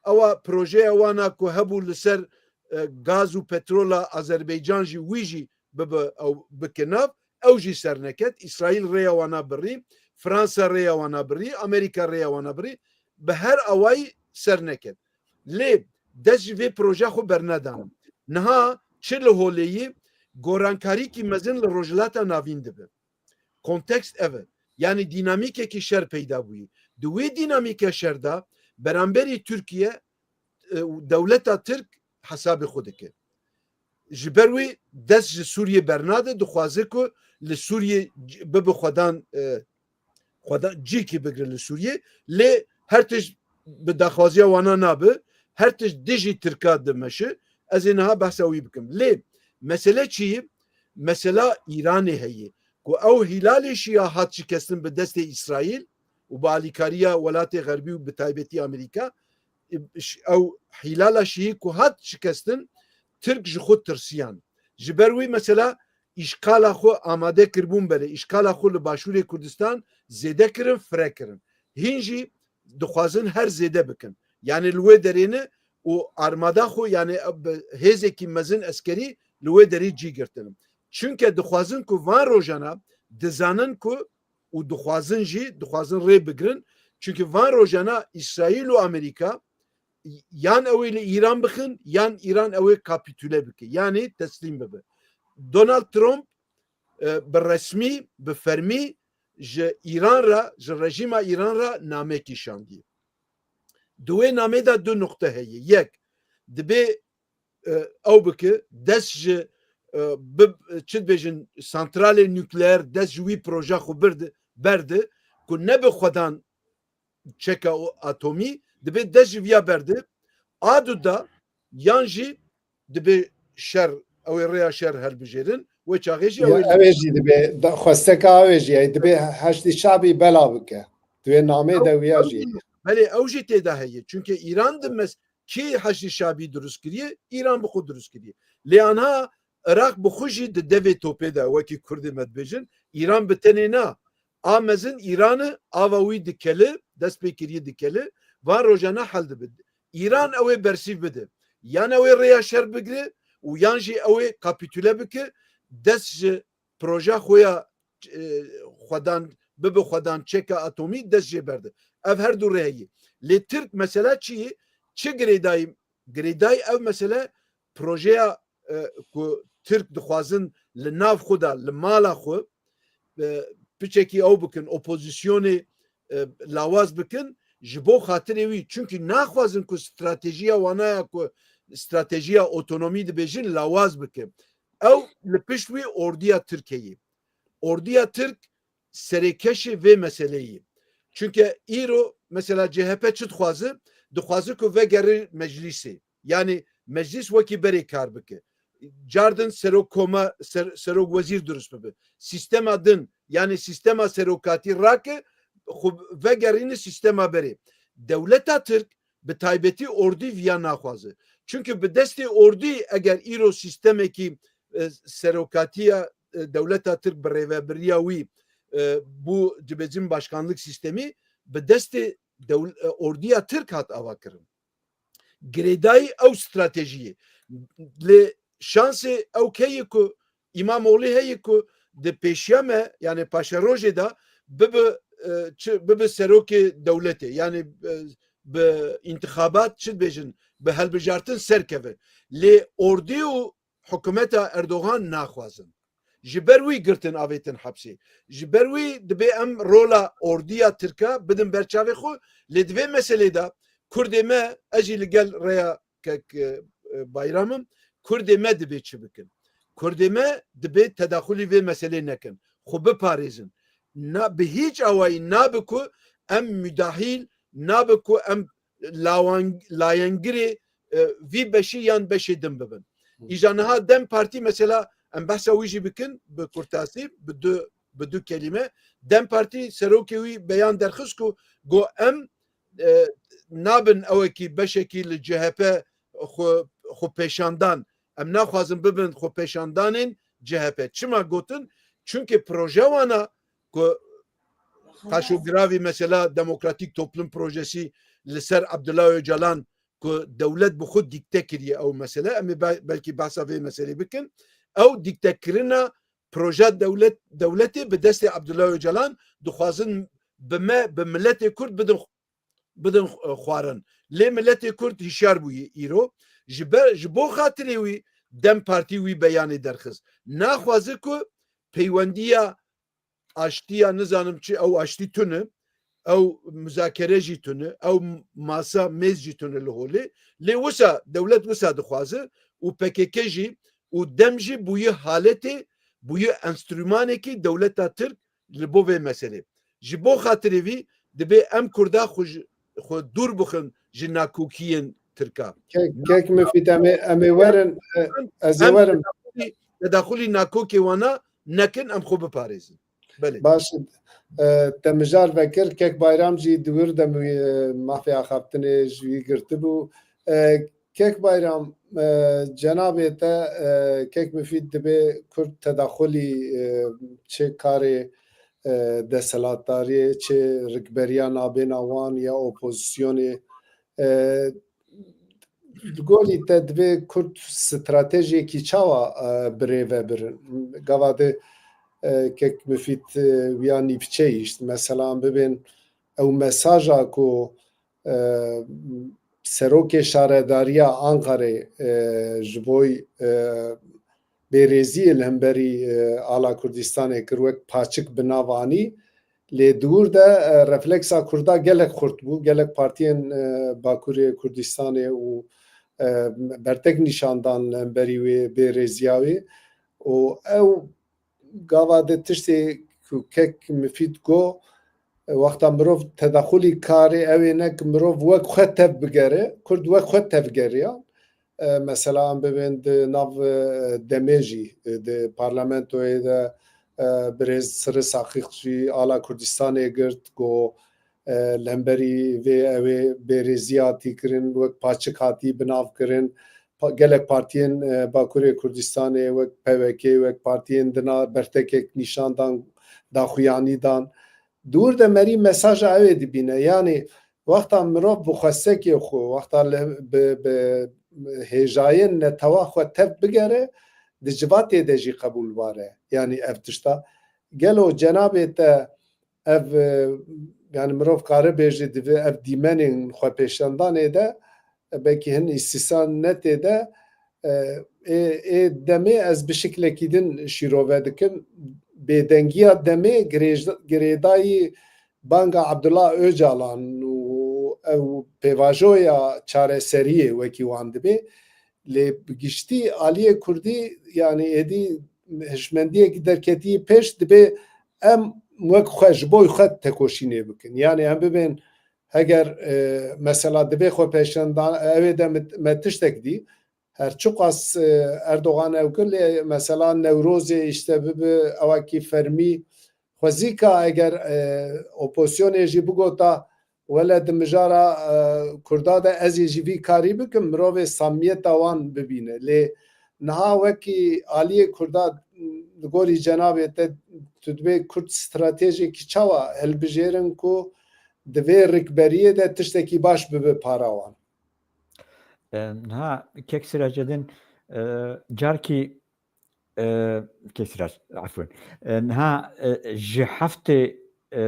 ewa projeya wana ku hebû li ser, e, gaz û petrola Azerbaycan jî wî jî bibe ew bike nav, ew jî ser neket. Îsraîl rêya wana birî, Fransa rêya wana birî, Amerîka rêya wana birî, bi her awayî ser neket. Lê dest ji vê proje xwe bernedan. Niha çi li holê yî, gorankarîkî mezin li Rojhilata Navîn dibe. Kontekst ev e. Yanî dînamîkekî şer peyda bûyî. Di wê dînamîke şer de beramberî Tirkiye, e, dewleta Tirk hesabê xwe dike. Ji ber wî dest ji Sûriyê bernade, dixwaze ku li Sûriyê c-, bibe xwedan, e, xwedan cîkî bigire li Sûriyê. Lê her tişt bi daxwaziya wana nabe, her tişt dijî Tirka dimeşe. Ez ê niha behsa wî bikim. Lê mesele çi ye? Mesela Îranê heye. Ku ew Hîlalê Şîa hat şikestin bi destê Îsraîl û bi alîkariya welatê Xerbî û bi taybetî Amerîka, e, ş-, ew Hîlala Şîî ku hat şikestin, Tirk ji xwe tirsiyan. Ji ber wî mesela îşkala xwe amade kiribûn berê, îşkala xwe li Başûrê Kurdistan zêde kirin, fire kirin. Hîn jî dixwazin her zêde bikin. Yanî li wê derê ne û armada xwe, yanî bi hêzekî mezin eskerî li wê derî cî girtin. Çunke dixwazin ku van rojana dizanin ku û dixwazin jî, dixwazin rê bigirin. Çunke van rojana Îsraîl û Amerîka yan ew ê li Îran bixin, yan Îran ew ê kapîtule bike, yanî teslîm bibe. Donald Trump, e, bi resmî, bi fermî ji Îran re, ji rejîma Îran re namekî şandiye. Di wê namê de du nuqte heye. Yek, dibê, e, ew bike, dest ji, e, bi, çi dibêjin, santralê nukleer, dest ji wî proje xwe birdi, berdi, ku nebe xwedan çeka o-, atomî, dibê dest ji viya berdi. A du da yan jî dibê şer, ew ê rêya şer helbijêrin, wê çaxê jî ew Ya, ê ew ê jî dibê, da-, xwesteka ew ê jî, ey dibê Heşdî Şabî bela bike. Di wê namê de wiya jî. Belê, ew jî tê de heye. Çunke Îran di mes-, kî Heşdî Şabî dirust kiriye? Îran bi xwe dirust kiriye. Lê anha Iraq bi xwe jî di devê topê de, wekî Kurdê me dibêjin, Îran bi tenê na. A mezin Îran e, ava wî dikele, dest pê kiriye dikele, van rojana hel dibe. Îran ew ê bersîv bide. Yan ew ê rêya şer bigire û yan jî ew ê kapîtule bike, dest ji proje xwe ya, e, xwedan, bibe xwedan çeka atomî, dest jê berde. Ev her du rê heye. Lê Tirk mesela çi ye? Çi girêdayî, girêdayî ev mesele projeya, e, ku Tirk dixwazin li nav xwe de, li mala xwe, e, piçekî ew bikin, opozisyonê, e, lawaz bikin, ji bo xatirê wî. Çunkî naxwazin ku stratejiya wana ya ku stratejiya otonomî dibêjin lawaz bike. Ew li pişt wî ordiya Tirk heye. Ordiya Tirk serêkeşê vê meseleyê ye. Çunke îro mesela C H P çi dixwaze? Dixwaze ku vegere meclîsê. Yanî meclîs wekî berê kar bike. Cardin serok koma, ser-, serok wezîr dirust bibe. Sîstema din, yanî sîstema serokatî rake, xwe vegerîne sîstema berê. Dewleta Tirk bi taybetî ordî viya naxwaze. Çunke bi destê ordî eger îro sîstemekî, e, serokatiya, e, dewleta Tirk bi rêvebiriya wî, e, bû dibêjin başkanlık sîstemî, bi destê dewl-, e, ordiya Tirk hat ava kirin. Girêdayî ew stratejiyê. Lê şansê ew keyê ku Îmamoğlu heye ku di pêşiya me, yanî paşerojê de bibe, e, çi, bibe serokê dewletê. Yanî, e, bi întixabat çi dibêjin, bi hilbijartin serkeve. Lê ordî û hikûmeta Erdogan naxwazin. Ji ber wî girtin, avêtin hepsê. Ji ber wî dibê em rola ordiya Tirka bidin ber çavê xwe, lê di vê meselê de Kurdê me, ez jî li gel rêya kek, e, e, Bayram im, Kurdê me dibê çi bikin? Kurdê me dibê tedaxulî vê meselê nekin. Xwe biparêzin. Na, bi hîç awayî nabe ku em müdahil, nabe ku em lawan-, layengirê, e, vî beşî yan beşê din bibin. Hı. Îja niha DEM Partî mesela, em behsa wî jî bikin, bi kurtasî, bi du, bi du kelîme. DEM Partî serokê wî beyan derxist ku got, em, e, nabin ewekî beşekî li C H P xwe, xwe pêşandan. Em naxwazin bibin xwe pêşandanên C H P. Çima gotin? Çunke proje wana ku taşogiravî mesela Demokratik Toplum Projesi li ser Abdullah Öcalan ku dewlet bi xwe dîkte kiriye ew mesele. Em ê be-, belkî behsa vê meselê bikin. Ew dîktekirina proja dewlet, dewletê bi destê Abdullah Ocalan dixwazin bi me, bi miletê Kurd bidin, bidin, e, xwarin. Lê miletê Kurd hişyar bûye îro. Ji ber, ji bo xatirê wî DEM Partî wî beyanê derxist. Naxwaze ku peywendiya aştiya, nizanim çi, ew aştî tune, ew muzakere jî tune, ew masa mêz jî tune li holê. Lê wisa, dewlet wisa dixwaze û P K K jî û DEM jî bûye haletê, bûye enstrûmanekî dewleta Tirk li bo vê meselê. Ji bo xatirê vî dibê em Kurda xwe ji, xwe dûr bixin ji nakokiyên Tirka. Kek, kek Mifîd, em ê, em ê werin, e, ez ê Em werim. Tedaxulî, tedaxulî nakokê wana nekin, em xwe biparêzin. Belê. Baş, e, te mijar vekir, kek Bayram jî di wir de mi, e, mafê axaftinê ji wî girtibû. E, kek Bayram, e, cenabê te, e, kek Mifîd dibê Kurd tedaxulî, e, çi karê, e, desthilatdariyê, çi rikberiya nabêna wan ya opozisyonê, e, li gorî te divê Kurd stratejiyekî çawa, e, birêve birin? Gava de, e, kek Mifîd, e, wiya nîvçeyî, işte, mesela, em bibên ew mesaja ku, e, serokê şaredariya Ankarê, e, ji boy, e, bêrêziyê li hemberî, e, ala Kurdistanê kir, wek paçik bi nav anî. Lê di wir de, e, refleksa Kurda gelek xurt bû. Gelek partiyên, e, Bakurê Kurdistanê û, e, bertek nîşan dan li hemberî wê bêrêziya wê. Û ew gava de tiştê ku kek Mifîd got, e, wexta mirov tedaxulî karê ew ê ne ku mirov wek xwe tev bigere, Kurd wek xwe tevgeriyan. E, mesela em bibên di nav, e, demê jî, e, di parlamentoyê de, e, birêz Sirri Saqîq jî ala Kurdistanê girt, got, e, li hemberî vê ew ê bêrêzî hatî kirin, wek paçik hatî bi nav kirin. Pa-, gelek partiyên, e, Bakurê Kurdistanê wek P W K, wek partiyên dina bertekek nîşan dan, daxuyanî dan. Di wir de merî mesaja ew ê dibîne. Yanî wexta mirov bi xwestekê xwe, wexta li, bi, bi hêjayên netewa xwe tev bigere, di civatê de jî qebûlbar e. Yanî ev tişta. Gelo cenabê te ev, e, yanî mirov kare bêje divê ev dîmenên xwepêşandanê de, e, belkî hin îstîsna netê de, e, ê, ê demê ez bi şiklekî din şîrove dikim. Bêdengiya demê girêj-, girêdayî banga Abdullah Ocalan û ew pêvajoya çareseriyê wekî wan dibê. Lê bi giştî aliyê Kurdî, yanî êdî hişmendiyekî derketiyî pêş dibê em wek xwe ji bo xwe tekoşînê bikin. Yanî em bibên heger, e, mesela divê xwe pêşendan, ew ê de me, me tiştek dî. Her çiqas, e, Erdogan ew kir, lê mesela Newrozê işte bibi ewakî fermî xwezîka eger, e, opozisyonê jî bigota wele di mijara, e, Kurda de ez ê jî vî karî bikim, mirovê samiyeta wan bibîne. Lê niha wekî aliyê Kurda li gorî cenabê te tu dibê Kurd stratejekî çawa hilbijêrin ku di vê rikberiyê de tiştekî baş bibe para wan? E, niha kek Siracedin, e, carkî, e, kek Sirac, efûn. E, niha, e, ji heftê, e,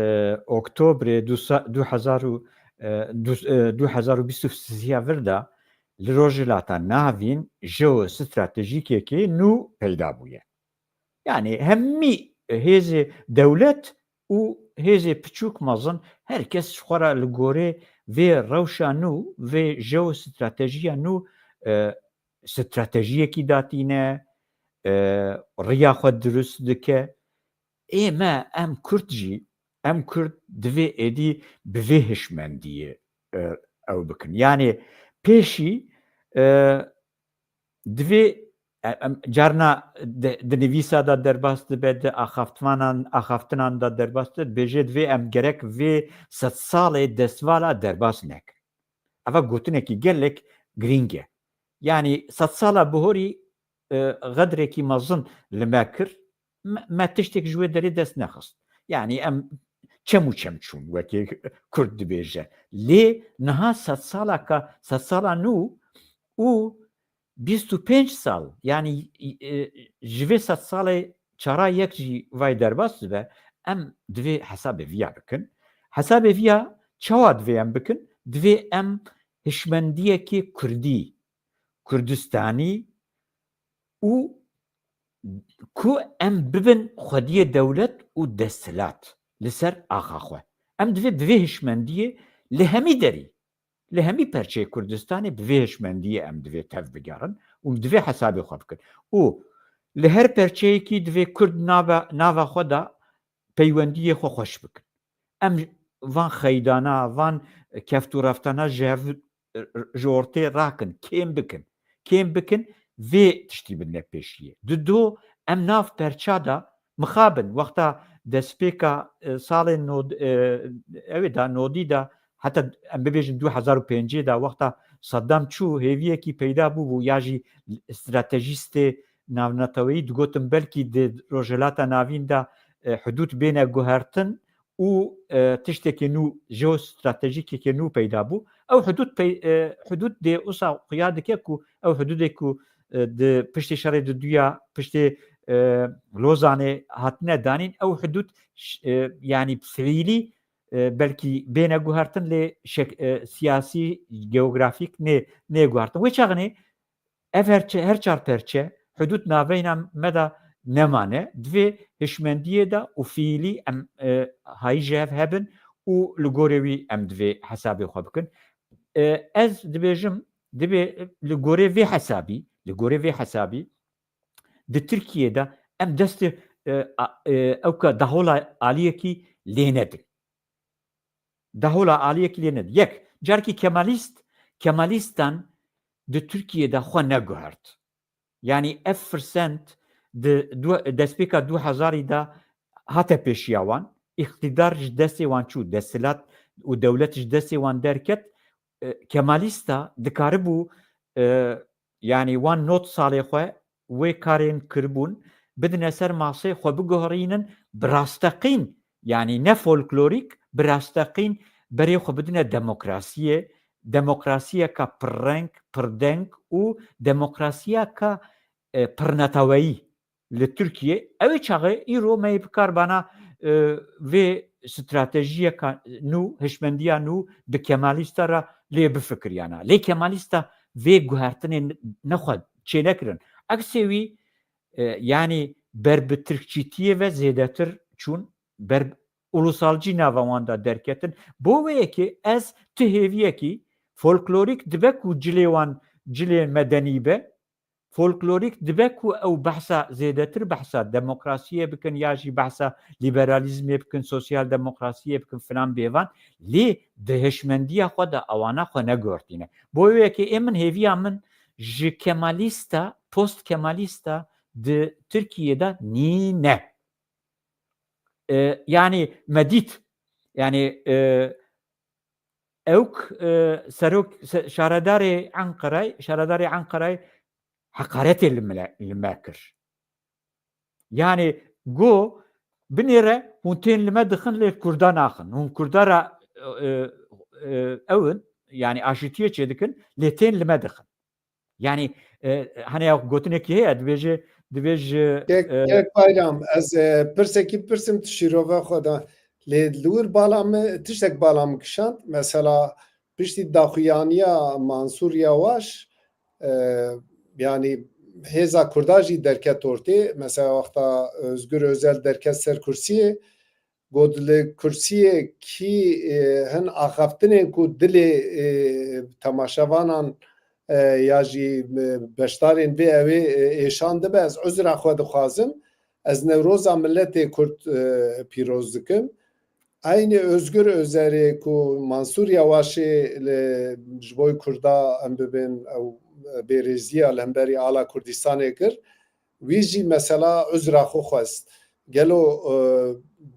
Oktobrê du sa-, du hezar û, e, du, e, du hezar û bîst û sê ya vir de li Rojhilata Navîn jeostratejîkekê nû peyda bûye. Yanî hemî hêzê dewlet û hêzê piçûk mezin, her kes ji xwe re li gorê vê rewşa nû, vê jeostratejiya nû, e, stratejiyekî datîne, e, riya xwe dirust dike. Ê me, em Kurd jî, em Kurd divê êdî bi vê hişmendiyê, e, ew bikin. Yanî pêşî, e, divê, e, em, carna di, di nivîsa de derbas dibe, di axaftvanan, axaftinan de derbas dibe, dibêje divê em gerek vê sedsalê destvala derbas nekin. Eva gotinekî gelek girîng e. Yanî sedsala bihorî, e, xedrekî mezin li me kir, me, me tiştek ji wê derê dest nexist. Yanî em çem û çem çûn, wekî Kurd dibêje. Lê niha sedsala ka, sedsala nû û bîst û pênc sal, yanî, e, ji vê sedsalê çara yek jî vay derbas dibe, em divê hesabê viya bikin. Hesabê viya çawa divê em bikin? Divê em hişmendiyekê Kurdî, Kurdistanî û ku em bibin xwediyê dewlet û desthilat li ser axa xwe. Em divê bi vê hişmendiyê li hemî derî, li hemî perçeyê Kurdistanê bi vê hişmendiyê em divê tev bigerin û divê hesabê xwe bikin. Û li her perçeyekî divê Kurd nava, nava xwe de peywendiyê xwe xweş bikin. Em van xeydana, van keft û reftana ji hev, ji ortê rakin, kêm bikin. Kêm bikin, vê tiştî bidine pêşiyê. Dido em nav perça de mixabin, wexta destpêka, e, salên nod-, e, ew ê de, nodî de, heta em bibêjin du hezar û pêncê de, wexta Saddam çû, hêviyekî peyda bûbû, ya jî stratejîstê navneteweyî digotin, belkî di Rojhilata Navîn de, e, hudûd bêne guhertin û, e, tiştekê nû, jeostratejîkekê nû peyda bû. Ew hudûd pey-, e, hudûd dê wisa xuya dike ku ew hudûdê ku, e, di piştê şerê di duya, piştê, e, Lozanê hatine danîn, ew hudûd ş-, e, yanî fiîlî, e, belkî bêne guhertin, lê şek-, e, siyasî, geografîk nê, nê guhertin. Wê çaxinê ev her çi-, her çar perçe hudûd naveyna me de nemane. Divê hişmendiyê de û fiîlî em, e, hayî ji hev hebin û li gorê wî em divê hesabê xwe bikin. E, ez dibêjim, divê li gorê vê hesabî, li gorê vê hesabî di Tirkiyê de em destê, e, a, e, ewka dahola aliyekî lê nedin. Dahola aliyekî lê nedin. Yek, carkî Kemalîst, Kemalîstan di Tirkiyê de xwe neguhert. Yanî ev firsend di du-, destpêka du hezarî de hate pêşiya wan. Îqtîdar ji destê wan çû, desthilat û dewlet ji destê wan derket. E, Kemalîsta dikaribû, e, yanî wan nod salê xwe wê karên kiribûn, bidine ser masê xwe, biguherînin bi rasteqîn, yanî ne folklorîk, bi rasteqîn berê xwe bidine demokrasiyê, demokrasiyeka pirreng, pirdeng û demokrasiyeka, e, pirneteweyî li Tirkiyê. Ew ê çaxê îro me yê bi kar bana, e, vê stratejiyeka nû, hişmendiya nû bi Kemalîsta re lê bifikiriyana. Lê Kemalîsta vê guhertinê ne-, nexwe çênekirin. Eksê wî, e, yanî ber bi tirkçîtiyê ve zêdetir çûn, ber ulusalcî nava wan de derketin. Bo wê yekê ez tu hêviyekî folklorîk dibe ku cilê wan cilê medenî be, folklorîk dibe ku ew behsa zêdetir behsa demokrasiyê bikin ya jî behsa liberalîzmê bikin, sosyal demokrasiyê bikin filan bêvan, lê di hişmendiya xwe de ewana xwe negortîne. Bo wê yekê ê min hêviya min ji Kemalîsta, post Kemalîsta di Tirkiyê de nîne. E, yanî me dît, yanî, e, ewk, e, serok, se-, şaredarê Enqerayê, şaredarê Enqerayê heqaretê li mile-, li me kir. Yanî go, binêre hûn tên li me dixin lê Kurda naxin. Hûn Kurda re, e, e, ew in, yanî aşîtiyê çêdikin, lê tên li me dixin. Yanî, e, hani ya gotinekî heye, dibêje, dibêje, Kek, e, Kek Bayram, ez, e, pirsekî pirsim tu şîrove xwe de. Lê li wir bala min, tiştek bala min kişand. Mesela piştî daxuyaniya Mansûr Yawaş, e, yanî hêza Kurda jî derket ortê. Mesela wexta Özgür Özel derket ser kursiyê, got li kursiyê kî, e, hin axaftinên ku dilê, e, temaşevanan, e, ya jî, e, beşdarên vê ewê, e, êşan dibe, ez uzra xwe dixwazim. Ez Newroza Milletê Kurd, e, pîroz dikim. Eynî Özgür Özerê ku Mansûr Yawaşê li, ji bo Kurda em bibên ew, e, bêrêziya li hemberî ala Kurdistanê kir, wî jî mesela uzra xwe xwest. Gelo, e,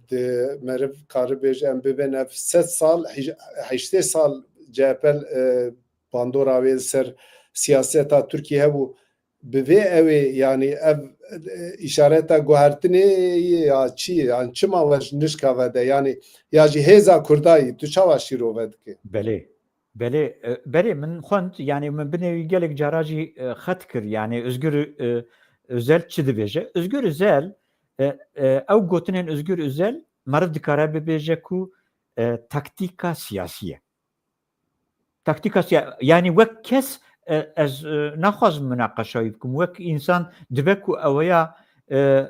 di meriv karibêje em bibên ev sed sal, hej-, heştê sal C H P, e, bandora wê li ser siyaseta Tirkiyê hebû. bi vê ew ê, yanî ev, e, îşareta guhertinê ye ya çi ye? Yanî çima we ji nişka vede? Yanî ya jî hêza Kurda yî, tu çawa şîrove dikî? Belê. Belê, e, belê min xwend, yanî min binê wî gelek cara jî, e, xet kir. Yanî Özgür, e, Özel çi dibêje? Özgür Özel, e, e, ew gotinên Özgür Özel meriv dikare bibêje ku, e, taktîka siyasî ye. Taktîka siya-, yanî wek kes, e, ez, e, naxwazim minaqeşa wî bikim. Wek însan dibe ku eweya, e,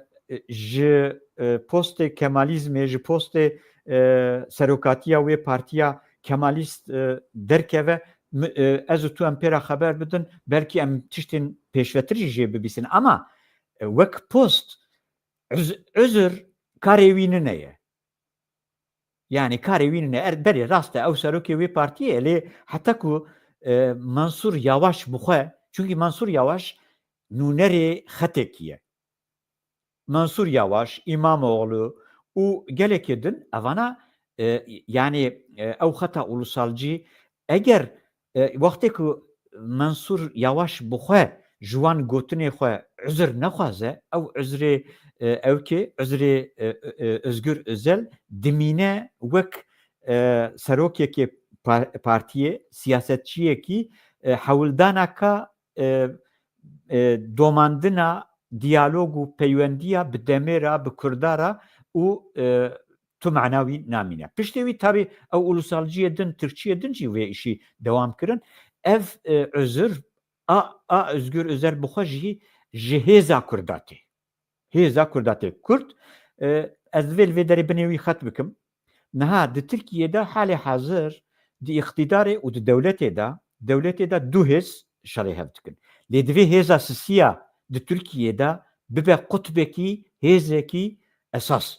ji, e, postê Kemalîzmê, ji postê, e, serokatiya wê partiya Kemalîst, e, derkeve, mi-, e, ez û tu em pê re xeber bidin, belkî em tiştên pêşvetir jî jê bibîsin. Ama, e, wek post, uz-, uzur karê wî nine ye. Yanî karê wî nine. Er, belê rast e, ew serokê wê partiyê ye, lê heta ku, e, Mansur Yavaş bi xwe, çunkî Mansur Yavaş nûnerê xetekî ye. Mansur Yavaş, İmamoğlu û gelekê din evana, e, yanî, e, ew xeta ulusalcî, eger, e, wextê ku Mansur Yavaş bi xwe ji wan gotinê xwe uzr nexwaze, ew uzrê, e, ew kê, uzrê, e, e, Özgür Özel dimîne wek, e, serokekê par-, partiyê, siyasetçiyekî, e, hewldanaka, e, e, domandina diyalog û peywendiya bi demê re, bi Kurda re û, e, tu mana wî namîne. Piştê wî tabî ew ulusalciyê din, Tirkçiyê din jî vê îşî dewam kirin. Ev, e, uzur a, a Özgür Özel bi xwe jî ji hêza Kurda tê. Hêza Kurda tê. Kurd, e, ez divê li vê derê binê wî xet bikim. Niha di Tirkiyê de halê hazir di îqtîdarê û di dewletê de, dewletê de du hêz şerê hev dikin. Lê divê hêza sisiya di Tirkiyê de bibe qutbekî, hêzekî esas.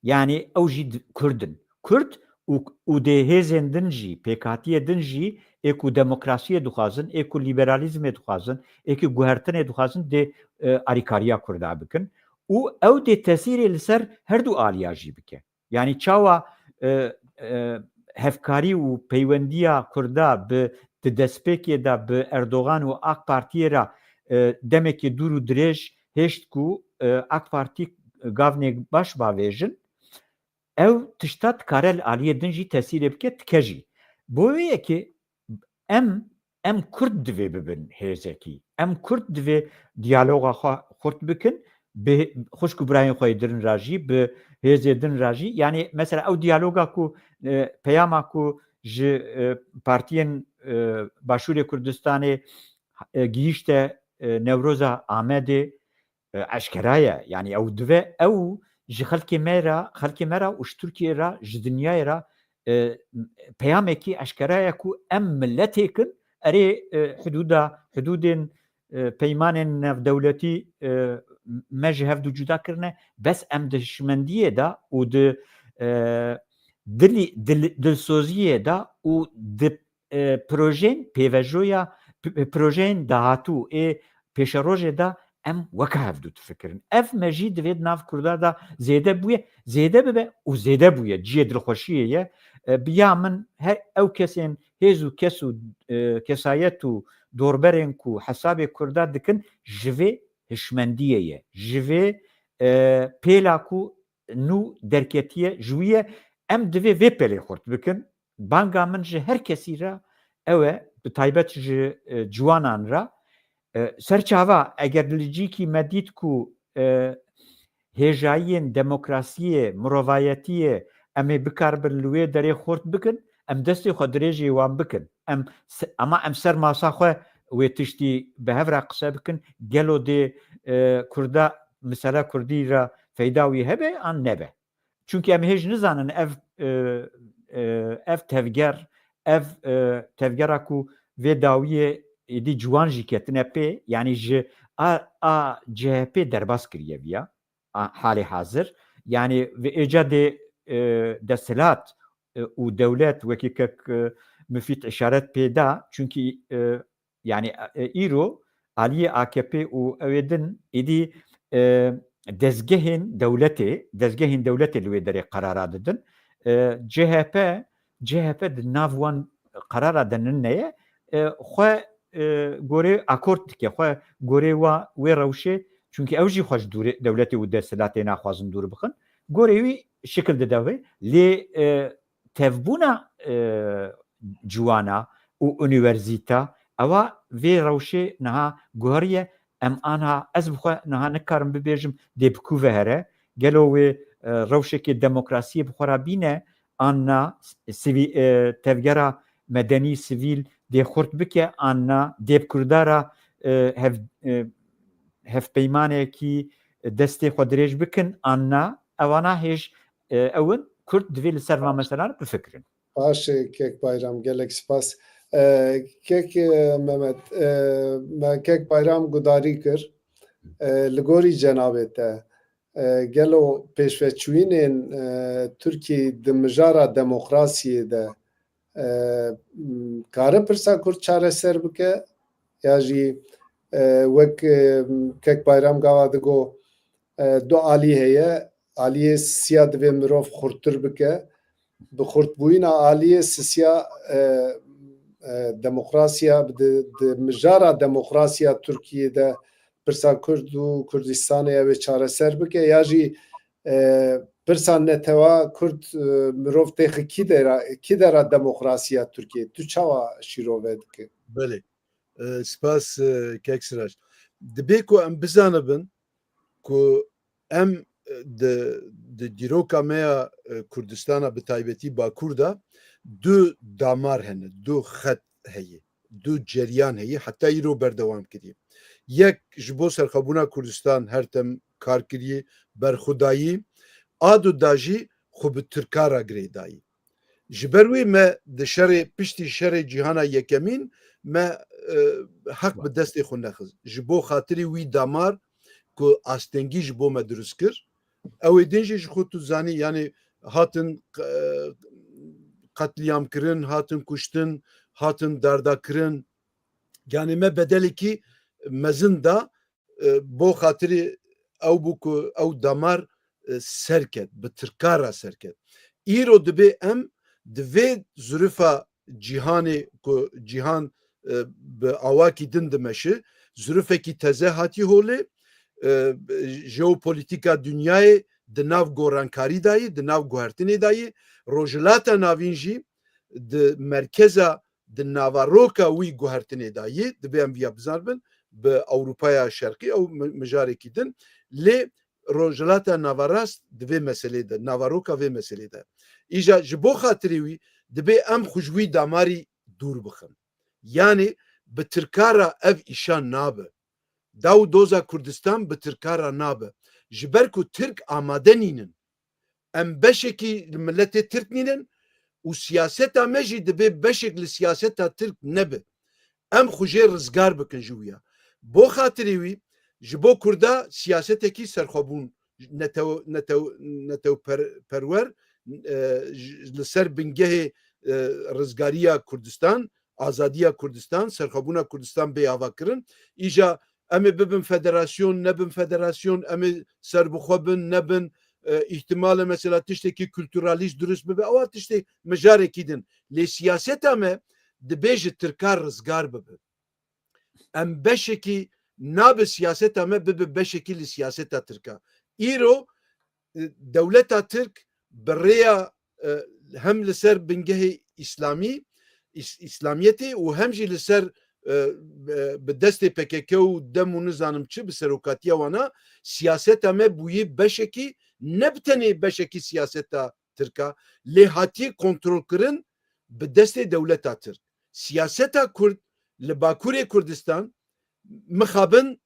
Yanî ew jî di-, Kurd in. Kurd û, û dê hêzên din jî, pêkhatiyê din jî, ê ku demokrasiyê dixwazin, ê ku lîberalîzmê dixwazin, ê ku guhertinê dixwazin, dê, e, alîkariya Kurda bikin. Û ew dê tesîrê li ser her du aliya jî bike. Yanî çawa, e, e, hevkarî û peywendiya Kurda bi, di destpêkê de bi Erdogan û AK Partiyê re, e, demekê dûr û dirêj hêşt ku, e, AK Partî gavnê baş bavêjin, ew tişta dikare li aliyê din jî tesîrê bike, dike jî. Bo wê yekê em, em Kurd divê bibin hêzekî. Em Kurd divê diyaloga xwe xurt bikin, bi xwişk û birayên xwe yê din re jî, bi hêzê din re jî. Yanî mesela ew diyaloga ku, e, peyama ku ji, e, partiyên, e, Başûrê Kurdistanê, e, gihîşte, e, Newroza Amedê, e, eşkera ye. Yanî ew divê ew ji xelkê me re, xelkê me re û ji Tirkiyê re, ji dinyayê re, e, peyamekî eşkera ye ku em miletêk in, erê, e, hidûda, hidûdên, e, peymanên navdewletî, e, me ji hev du cuda kirine, bes em di hişmendiyê de û di, e, dilî-, dil-, dilsoziyê de û di, e, projeyên pêvejoya, p-, projeyên dahatû ê pêşerojê de em weke hev du difikirin. Ev me jî divê di nav Kurda de zêde bûye, zêde bibe û zêde bûye. Cihê dilxweşiyê ye. E, bi ya min her ew kesên hêz û kes û, e, kesayet û dorberên ku hesabê Kurda dikin, ji vê hişmendiyê ye. Ji vê, e, pêla ku nû derketiye ji wî ye. Em divê vê pelê xurt bikin. Banga min ji her kesî re ew e, bi taybet ji, e, ciwanan re. E, serçava, eger li cîkî me dît ku, e, hêjayiyên demokrasiyê, mirovayetiyê em ê bikaribin li wê derê xurt bikin, em destê xwe dirêjê wan bikin. Em se-, ama em ser masa xwe wê tiştî bi hev re qise bikin. Gelo dê, e, Kurda, misele Kurdî re feyda wî hebe an nebe? Çunkî em hêj nizanin ev, e, e, ev tevger, ev, e, tevgera ku vê dawiyê êdî ciwan jî ketine pê, yanî ji a, a C H P derbas kiriye viya, a, halê hazir. Yanî vê êca dê, e, desthilat, e, û dewlet wekî kek, e, Mifîd îşaret pê da, çunkî, e, yanî, e, îro aliyê A K P û ew ê din êdî, e, dezgehên dewletê, dezgehên dewletê li wê derê qerara didin. E, C H P, C H P di nav wan qerara de nine ye, e, xwe e, gorê akord dike, xwe gorê wa wê rewşê, çunkî ew jî xwe ji dûrê dewletê û desthilatê naxwazin dûr bixin. Gorê wî şikil dide wê. Lê, e, tevbûna, e, ciwana û unîverzîta, ewa vê rewşê niha guheriye. Em anha, ez bi xwe niha nikarim bibêjim dê bi ku ve here. Gelo wê, e, rewşekê demokrasiyê bi xwe re bîne, an na, sivî-, e, tevgera medenî, sivîl dê xurt bike, an na, dê bi Kurda re, e, hev-, e, hevpeymanekî destê xwe dirêj bikin, an na, ewana hêj, e, ew in. Kurd divê li ser van meselan bifikirin. Baş e, kek Bayram, gelek spas. E, kek, e, Mehmet, e, me kek Bayram gudarî kir. E, li gorî cenabê te, e, gelo pêşveçûyînên, e, Tirkî di mijara demokrasiyê de, e, m, kare pirsa Kurd çareser bike? Ya jî, e, wek, e, kek Bayram gava digo, e, du alî heye, aliyê sisiya divê mirov xurttir bike, bi xurtbûyîna aliyê sisiya, e, e, demokrasiya, di, di mijara demokrasiya Tirkiyê de pirsa Kurd û Kurdistanê ew ê çareser bike, ya jî, e, pirsa netewa Kurd, e, mirov têxi kî dera, kî dera demokrasiya Tirkiyê? Tu çawa şîrove dike? Belê. E, spas, e, kek Sirac. Dibê ku em bizanibin ku em, e, di, di dîroka me ya, e, Kurdistana, bi taybetî Bakur de, du damar hene, du xet heye, du ceryan heye, heta îro berdewam kiriye. Yek ji bo serxwebûna Kurdistan her tim kar kiriye, berxwedayî, a du da jî xwe bi Tirka re girêdayî. Ji ber wê me di şerê, piştî şerê cîhana yekemîn me, e, heq bi destê xwe nexist. Ji bo xatirî wî damar ku astengî ji bo me dirust kir, ew ê din jî ji xwe tu zanî, yanî hatin, e, qetlîam kirin, hatin kuştin, hatin darda kirin. Yanî me bedelekî mezin da, e, bo xatirî ew bû ku ew damar, e, serket, bi Tirka re serket. Îro dibê em di vê zirifa cîhanê ku cîhan, e, bi awakî din dimeşi, zirifekî teze hatî holê, e, jeopolîtîka dinyayê di nav gorankarî de yî, di nav guhertinê de yî, Rojhilata Navîn jî di merkeza, di navaroka wî guhertinê de yî, dibê em viya bizanibin, bi Ewropaya Şerqî ew mi-, mijarekî din, lê Rojhilata Naverast di vê meselê de, navaroka vê meselê de. Îja ji bo xatirê wî dibê em xwe ji wî damarî dûr bixin. Yanî bi Tirka re ev îşan nabe. Daw doza Kurdistan bi Tirka re nabe. Ji ber ku Tirk amade nînin. Em beşekî li miletê Tirk nînin û siyaseta me jî dibê beşek li siyaseta Tirk nebe. Em xwe jê rizgar bikin ji wî ya. Bo xatirê wî, ji bo Kurda siyasetekî serxwebûn, netew-, netew-, netewper-, perwer, e, ji, li ser bingehê, e, rizgariya Kurdistan, azadiya Kurdistan, serxwebûna Kurdistan bê avakirin. Îja em ê bibin federasyon, nebin federasyon, em ê serbixwe bin, nebin, e, îhtimal e mesela tiştekî kulturalîst dirust bibe, ewa tiştê mijarekî din. Lê siyaseta me dibê ji Tirka rizgar bibe. Em beşekî nabe siyaseta me bibe beşekî li siyaseta Tirka. Îro, e, dewleta Tirk bi rêya, e, hem li ser bingehê îslamî, îs-, îslamiyetê û hem jî li ser, e, e, bi destê P K K û dem û nizanim çi bi serokatiya wana siyaseta me bûyî beşekî, ne bi tenê beşekî siyaseta Tirka, lê hatiye kontrolkirin bi destê dewleta Tirk. Siyaseta Kurd li Bakurê Kurdistan mixabin,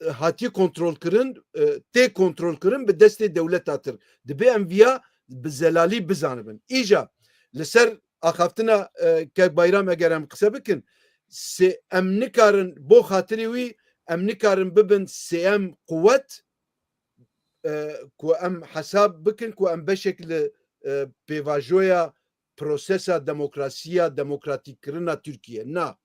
e, hatiye kontrolkirin, e, tê kontrolkirin bi destê dewleta Tirk. Dibê em viya bi zelalî bizanibin. Îja li ser axaftina, e, Kek Bayram eger em qise bikin, sê-, em nikarin, bo xatirê wî, em nikarin bibin sêyem quwet, e, ku em hesab bikin ku em beşek li, e, pêvajoya prosesa demokrasiya, demokratîkkirina Tirkiye. Na.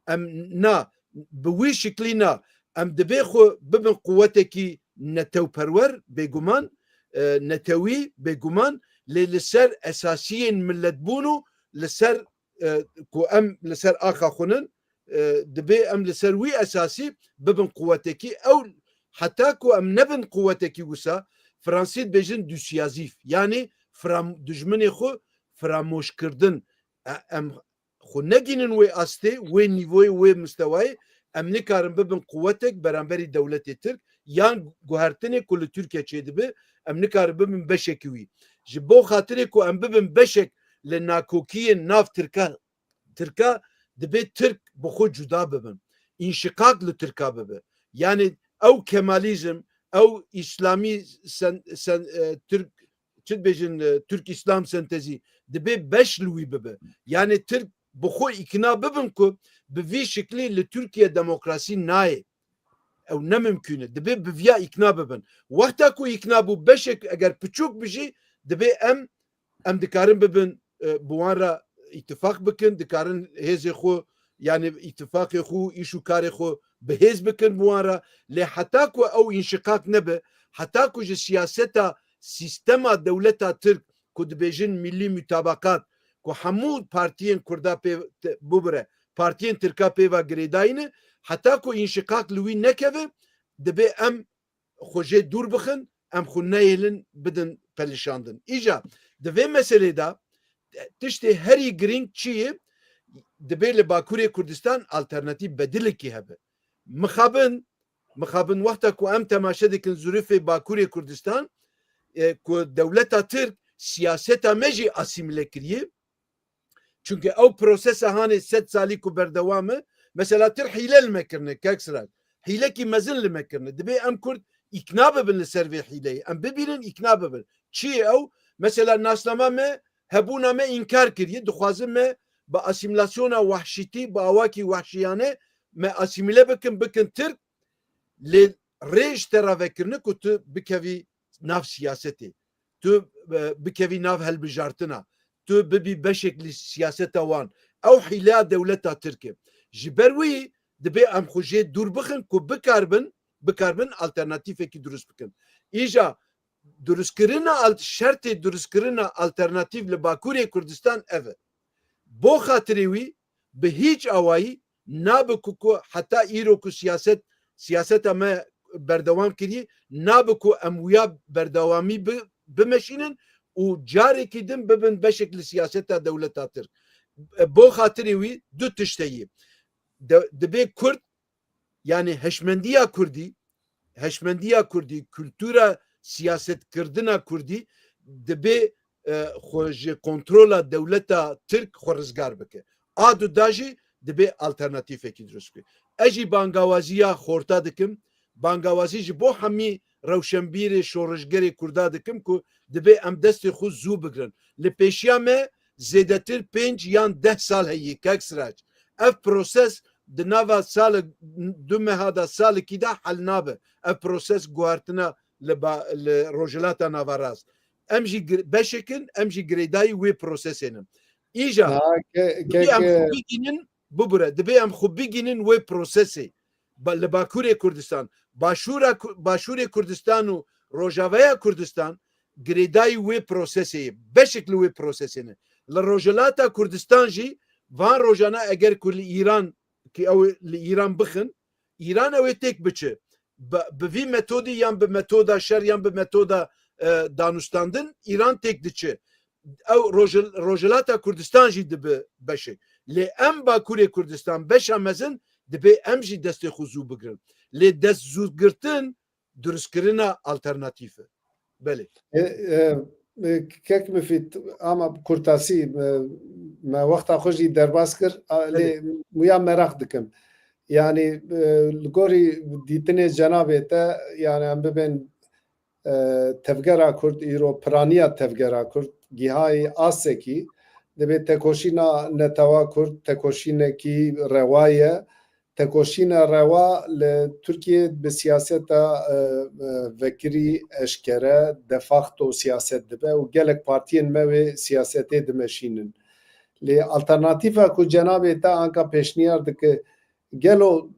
Em na, bi wî şiklî na. Em dibê xwe bibin quwetekî netewperwer, bêguman, e, netewî, bêguman, lê li ser esasiyên miletbûn û li ser, e, ku em li ser axa xwe nin, e, dibê em li ser wî esasî bibin quwetekî. Ew heta ku em nebin quwetekî wisa, Fransî dibêjin dissuasif, yanî firam-, dijminê xwe firamoşkirdin. E, em xwe negînin wê astê, wê nîvoyê, wê mistewayê, em nikarin bibin quwetek beramberî dewletê Tirk, yan guhertinê ku li Tirkiye çêdibe, em nikarin bibin beşekî wî. Ji bo xatirê ku em bibin beşek li nakokiyên nav Tirka, Tirka, dibê Tirk bi xwe cuda bibin. Înşiqaq li Tirka bibe. Yanî ew Kemalîzm, ew Îslamî sen-, sen-, e, Tirk, çi dibêjin, e, Türk İslam sentezi, dibê beş li wî bibe. Yanî Tirk bi xwe îkna bibin ku bi vî şiklî li Tirkiye demokrasî nayê. Ew ne mimkûn e. Dibê bi viya îkna bibin. Wexta ku îkna bû beşek eger piçûk bijî, dibê em, em dikarin bibin, e, bi wan re îtifaq bikin, dikarin hêzê xwe, yanî îtifaqê xwe, îş û karê xwe bi hêz bikin bi wan re. Lê heta ku ew înşiqaq nebe, heta ku ji siyaseta, sîstema dewleta Tirk ku dibêjin milli mutabakat, ku hemû partiyên Kurda pê, te-, bibire, partiyên Tirka pê ve girêdayî ne, heta ku înşiqaq li wî nekeve, dibê em xwe jê dûr bixin, em xwe neyêlin bidin pelişandin. Îja di vê meselê de tiştê herî girîng çi ye? Dibê li Bakurê Kurdistan alternatîf bedilekî hebe. Mixabin, mixabin wexta ku em temaşe dikin zurifê Bakurê Kurdistan, e, ku dewleta Tirk siyaseta me jî asîmile kiriye. Çunke ew prosesa hanê sed salî ku berdewam e, mesela Tirk hîle li me kirine, kek Siraj. Hîlekî mezin li me kirine. Dibê em Kurd îkna bibin li ser vê hîleyê. Em bibînin, îkna bibin. Çi ye ew? Mesela nasnama me, hebûna me înkar kiriye. Dixwazin me bi asîmîlasyona wahşîtî, bi awakî wahşiyane me asîmîle bikin, bikin Tirk. Lê rê ji te re vekirine ku tu bikevî nav siyasetê. Tu, e, bikevî nav hilbijartina. Tu bibî beşek li siyaseta wan. Ew hîleya dewleta Tirk e. Ji ber wî dibê em xwe jê dûr bixin ku bikaribin, bikaribin alternatîfekî dirust bikin. Îja dirustkirina alt-, şertê dirustkirina alternatîf li Bakurê Kurdistan ev e. Bo xatirê wî bi hîç awayî nabe ku, ku heta îro ku siyaset, siyaseta me berdewam kirî, nabe ku em wiya berdewamî bi-, bimeşînin û carekî din bibin beşek li siyaseta dewleta Tirk. E, bo xatirê wî du tişt heye. De-, dibê Kurd, yanî heşmendiya Kurdî, heşmendiya Kurdî, kultura siyasetkirina Kurdî dibê, e, xwe ji kontrola dewleta Tirk xwe rizgar bike. A du da jî dibê alternatîfekî dirust bike. Ez jî bangawaziya xorta dikim, bangawazî ji bo hemî rewşenbîrê, şoreşgerê Kurda dikim ku dibê em destê xwe zû bigirin. Li pêşiya me zêdetir pênc yan deh sal heye, kek Sirac. Ev proses di nava sal, du meha de, salikî de hel nabe. Ev proses guhertina li ba-, li Rojhilata Naverast. Em jî gir-, beşek in, em jî girêdayî wê prosesê ne. Îja, ha, ke-, dibê ke-, em ke- xwe bigînin, bibire, dibê em xwe bigînin wê prosesê. Ba-, li Bakurê Kurdistan, Başûra Ku-, Başûrê Kurdistan û Rojaveya Kurdistan girêdayî wê prosesê ye, beşek li wê prosesê ne. Li Rojhilata Kurdistan jî van rojana eger ku li Îran, ki ew li Îran bixin, Îran ew ê têk biçe. Bi, bi vî metodî yan bi metoda şer yan bi metoda, e, danûstandin Îran têk diçe. Ew Rojhil-, Rojhilata Kurdistan jî dibe beşek. Lê em Bakurê Kurdistan beşa mezin dibê em jî destê xwe zû bigirin. Lê dest zû girtin, dirustkirina alternatîf e. Belê. E, e, e, kek Mifîd, ama kurtasî, e, me wexta xwe jî derbas kir, a, lê Belê. Muya meraq dikim. Yanî, e, li gorî dîtinê cenabê te, yanî em bibên, e, tevgera Kurd, îro piraniya tevgera Kurd, gihayî asekî, dibê tekoşîna netewa Kurd, tekoşînekî rewa ye, tekoşîna rewa li Tirkiyê bi siyaseta, e, e, vekirî eşkere, de facto siyaset dibe û gelek partiyên me wê siyasetê dimeşînin. Lê alternatîfa ku cenabê te anka pêşniyar dike, gelo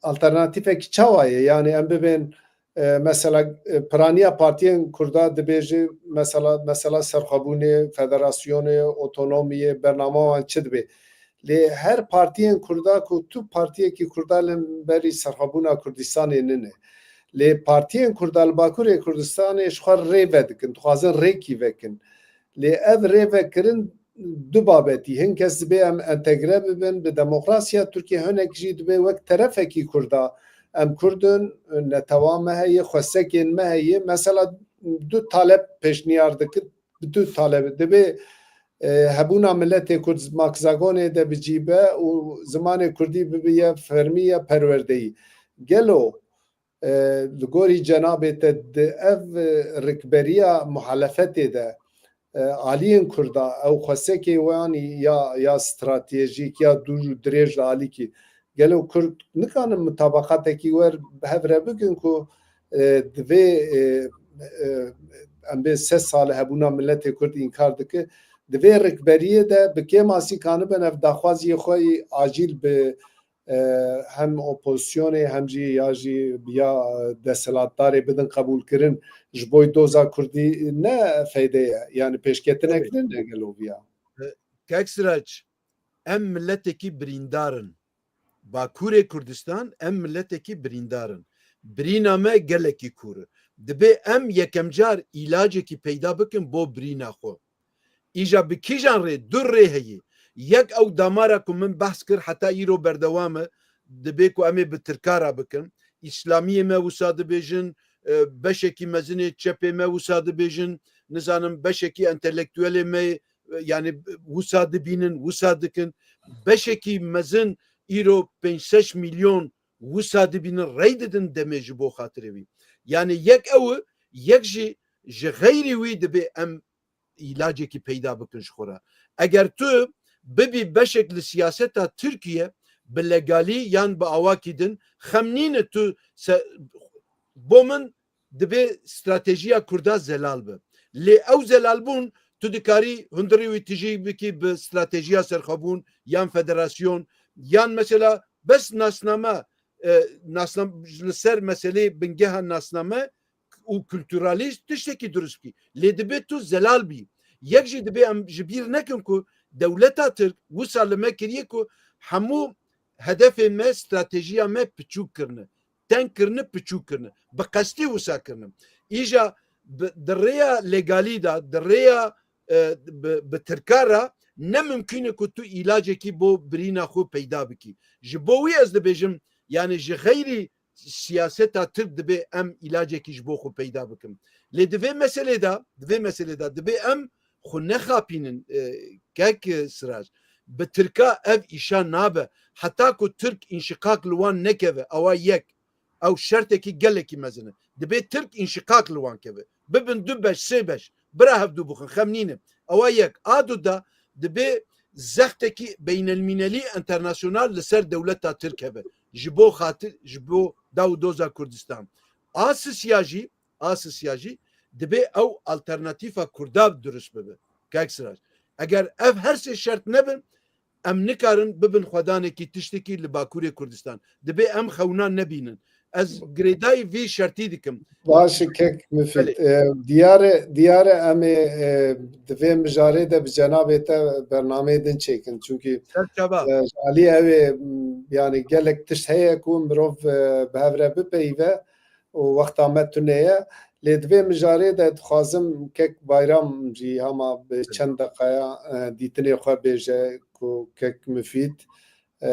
alternatîfek çawa ye? Yanî em bibên, e, mesela, e, piraniya partiyên Kurda dibêje, mesela, mesela serxwebûnê, federasyonê, otonomiyê, bernama wan çi dibe? Lê her partiyên Kurda ku tu partiyekî Kurda li berî serxwebûna Kurdistanê nine. Lê partiyên Kurda li Bakurê Kurdistanê ji xwe rê vedikin, dixwazin rêkî vekin. Lê ev rêvekirin du babetî. Hin kes dibê em entegre bibin bi demokrasiya Tirkiye, hinek jî dibê wek terefekî Kurda. Em Kurd in, netewa me heye, xwesekên me heye. Mesela du talep pêşniyar dikin, bi du talep dibê, e, hebûna miletê Kurd makzagonê de bi cî be û zimanê Kurdî bibiye fermî ya perwerdeyî. Gelo, e, li gorî cenabê te di ev, e, rikberiya muhalefetê de, e, aliyên Kurda, ew xwesekê wan ya, ya stratejîk, ya dûr û dirêj li alîkî, gelo Kurd nikanin mutabaqatekî wer bi hev re bikin ku, e, divê, e, e, em bê sed sal hebûna miletê Kurd înkar dike, divê rikberiyê de bi kêmasî kanibin ev daxwaziyê xwe yî acîl bi, e, hem opozisyonê hem jî ya jî ya desthilatdarê bidin qebûlkirin, ji bo doza Kurdî ne feyde ye. Yani pêşketinek Tabii. ne ne gelo viya. E, Kek Sirac, em miletekî birîndar in. Bakurê Kurdistan, em miletekî birîndar in. Birîna me gelekî kûr e. Dibê em yekemcar îlacekî peyda bikin bo birîna xwe. Îja bi kîjan rê? Du rê heye. Yek ew damara ku min behs kir heta îro berdewam e, dibê ku em ê bi tirka re bikin. Îslamiyê me wisa dibêjin, e, beşekî mezinê çepê me wisa dibêjin, nizanim beşekî entelektuelê me, e, yani wisa dibînin, wisa dikin. Beşekî mezin îro pênc sed milyon wisa dibînin, rey didin demê ji bo xatirê wî. Yani yek ew e, yek jî ji xeyrî wî dibê em îlacekî peyda bikin ji xwe re. Eger tu bibî beşek li siyaseta Tirkiye bi legalî yan bi awakî din, xem nîne tu se-, bo min dibê stratejiya Kurda zelal be. Lê ew zelalbûn tu dikarî hundirê wî tijî bikî bi stratejiya serxwebûn yan federasyon yan mesela bes nasname, e, nasnam-, li ser meselê bingeha nasname û kulturalîst tiştekî dirust bî. Lê dibê tu zelal bî. Yek jî dibê em ji bîr nekin ku dewleta Tirk wisa li me kiriye ku hemû hedefên me, stratejiya me piçûk kirine. Teng kirine, piçûk kirine. Bi qestî wisa kirine. Îja bi, di rêya legalî de, di rêya, e, bi, bi tirka re ne mimkûn e ku tu îlacekî bo birîna xwe peyda bikî. Ji bo wî ez dibêjim, yani ji xeyrî siyaseta Tirk dibê em îlacekî ji bo xwe peyda bikin. Lê di vê meselê de, di vê meselê de dibê em xwe nexapînin, e, kek, e, Sirac. Bi Tirka ev îşa nabe. Heta ku Tirk înşiqaq li wan nekeve, ewa yek. Ew şertekî gelekî mezin e. Dibê Tirk înşiqaq li wan keve. Bibin du beş, sê beş. Bira hevdû bixin, xem nîne. Ewa yek. A du de dibê zextekî beynelmînelî, enternasyonal li ser dewleta Tirk hebe. Ji bo xatir, ji bo daw û doza Kurdistan. A sisiya jî, a sisiya jî dibê ew alternatîfa Kurda dirust bibe. Kek Sirac. Eger ev her sê şert nebin, em nikarin bibin xwedanekî tiştekî li Bakurê Kurdistan. Dibê em xewna nebînin. Ez girêdayî vî şertî dikim. Baş e, kek Mifîd. Belê. E, diyar e, diyar e em ê, e, di vê mijarê de bi cenabê te bernameyê din çêkin. Çunkî, Serçava. e, ji alî ew ê, m, yani gelek tişt heye ku mirov, e, bi hev re bipeyive û wexta me tune ye. Lê di vê mijarê de dixwazim kek Bayram jî hema bi çend deqaya, e, dîtinê xwe bêje ku kek Mifîd, e,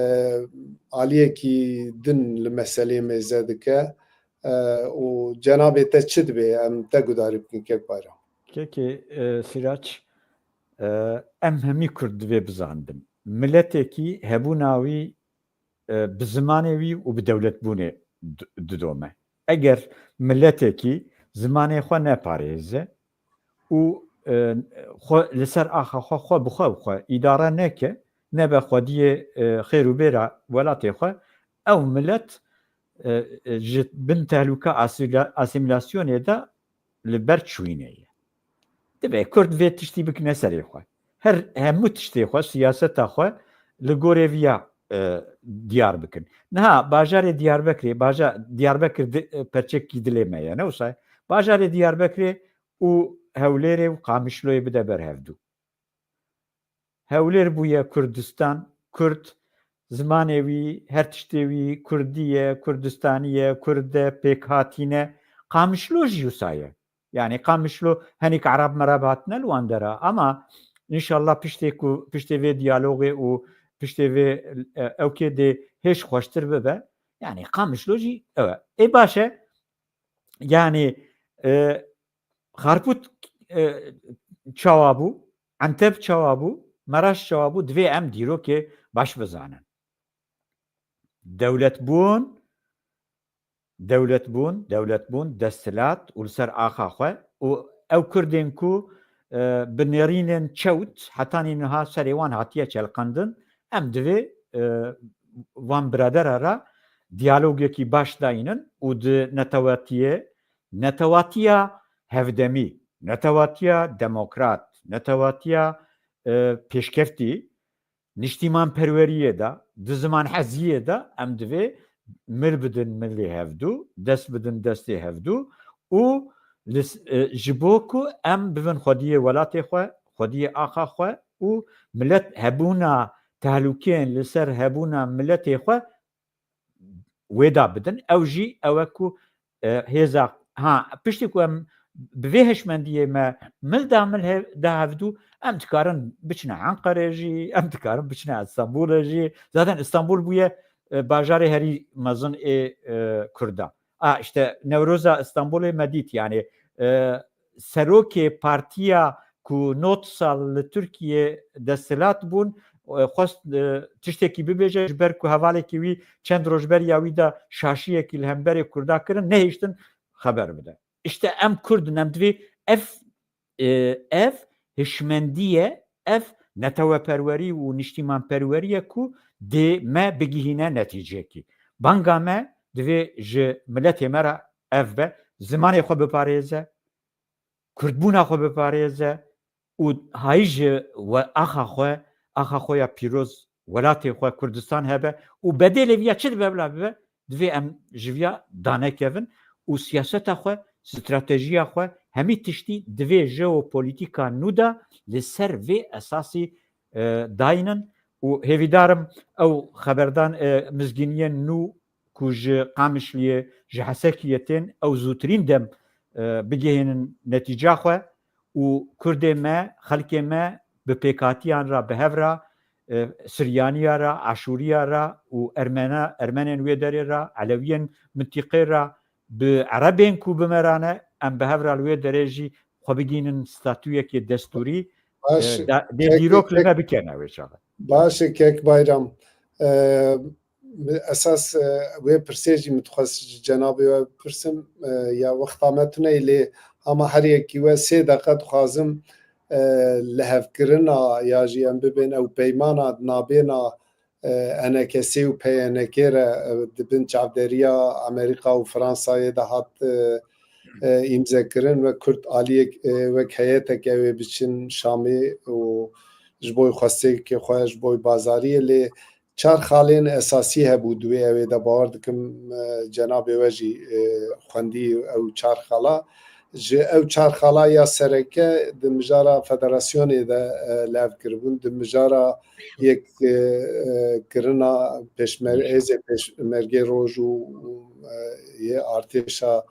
aliyekî din li meselê mêze dike, e, û cenabê te çi dibê em te gudarî bikin kek Bayram? Kekê, e, Sirac, e, em hemî Kurd divê bizandin. Miletekî hebûna wî, e, bi zimanê wî û bi dewletbûnê d-, didome. Eger miletekî zimanê xwe neparêze û, e, xwe li ser axa xwe, xwe bi xwe bi xwe îdare neke, nebe xwediyê, e, xêr û bêra welatê xwe, ew milet, e, e, ji bin tehlûka asîla-, asîmîlasyonê de li ber çûyînê ye. Divê Kurd vê tiştî bikine serê xwe. Her, hemû tiştê xwe, siyaseta xwe li gorê viya, e, diyar bikin. Niha bajarê Diyarbekirê, baja-, Diyarbekir di-, e, perçekî dilê me ye, ne wisa ye? Bajarê Diyarbekirê û Hewlêrê û Qamişloyê bide ber hevdû. Hewlêr bûye Kurdistan, Kurd, zimanê wî, her tiştê wî Kurdî ye, Kurdistanî ye, Kurd e, pêkhatî ne. Qamişlo jî wisa ye. Yanî Qamişlo henîk Ereb mereb hatine li wan dera. Ama înşallah piştê ku, piştê vê diyalogê û piştê vê, e, ewkê dê hêj xweştir bibe. Yanî Qamişlo jî ew e. Ê baş e. Yanî, e, Xarpût, e, çawa bû? Enteb çawa bû? Meraş çawa bû? Divê em dîrokê baş bizanin. Dewletbûn, dewletbûn, dewletbûn, desthilat û li ser axa xwe û ew Kurdên ku, e, bi nêrînên çewt hetanî niha serê wan hatiye çelqandin, em divê, e, van biradera re diyalogekî baş dayînin û di netewatiyê, netewatiya hevdemî, netewatiya demokrat, netewatiya, e, pêşkeftî, niştîmanperweriyê de, di zimanheziyê de em divê mil bidin milê hevdû, dest bidin destê hevdû û li s-, e, ji bo ku em bibin xwediyê welatê xwe, xwediyê axa xwe û milet hebûna tehlûkeyên li ser hebûna miletê xwe wê da bidin. Ew jî ew e ku, e, hêza, ha, piştî ku em bi vê hişmendiyê me mil da mil he-, da hevdû, em dikarin biçine Enqerê jî, em dikarin biçine Îstanbulê jî. Zaten Îstanbul bûye, e, bajarê herî mezin ê, e, Kurda. A, işte Newroza Îstanbulê me dît, yani, e, serokê partiya ku nod sal li Tirkiye desthilat bûn, e, xwest, e, tiştekî bibêje, ji ber ku hevalekî wî çend roj beriya wî de şaşiyekî li hemberê Kurda kirin, nehiştin xeber bide. İşte em Kurd in, em divê ev, e, ev hişmendiye, ev neteweperwerî û niştîmanperwerî ye ku dê me bigihîne netîcekî. Banga me divê ji miletê me re ev be, zimanê xwe biparêze, kurdbûna xwe biparêze û hayî ji we axa xwe, axa xwe ya pîroz, welatê xwe Kurdistan hebe û bedêlê viya çi dibe bila bibe, divê em ji viya danekevin û siyaseta xwe, stratejiya xwe, hemî tiştî divê jeopolîtîka nû de li ser vê esasî, e, dayînin û hêvîdarim ew xeberdan, e, mizgîniyên nû ku ji Qamişliyê, ji Hesekiyê tên, ew zûtirîn dem, e, bigihînin netîca xwe û Kurdê me, xelkê me bi pêkatiyan re, bi hev re, e, Siryaniya re, Aşûriya re û Ermena-, Ermenên wê derê re, Elewiyên mintiqê re, bi Erebên ku bi me re ne, em bi hev re li wê derê jî xwe bigihînin statuyekê destûrî, Baş, e, da-, dê kek, dîrok li kek, me bikene wê çaxê. Baş e, kek Bayram. E, Esas, e, wê pirsê jî min dixwest ji cenabê we bipirsim, e, ya wexta me tune ye, lê hema her yekî we sê deqe dixwazim, e, lihevkirina ya jî em bibên ew peymana nabêna, e, E N K S û P Y N K re, e, di bin çavderiya Amerîka û Fransayê de hat, e, e, îmzekirin, wek Kurd aliyek, e, wek heyetek ew ê biçin Şamê û ji bo xwestekê xwe, ji bo bazariyê, lê çar xalên esasî hebû di wê ewê de, bawer dikim, e, cenabê we jî, e, xwendî ew çar xala. Ji ew çar xala ya sereke di mijara federasyonê de, e, lev kiribûn, di mijara yek, e, e, kirina pêşmer-, hêzê pêşmergê roj û, e, yê artêşa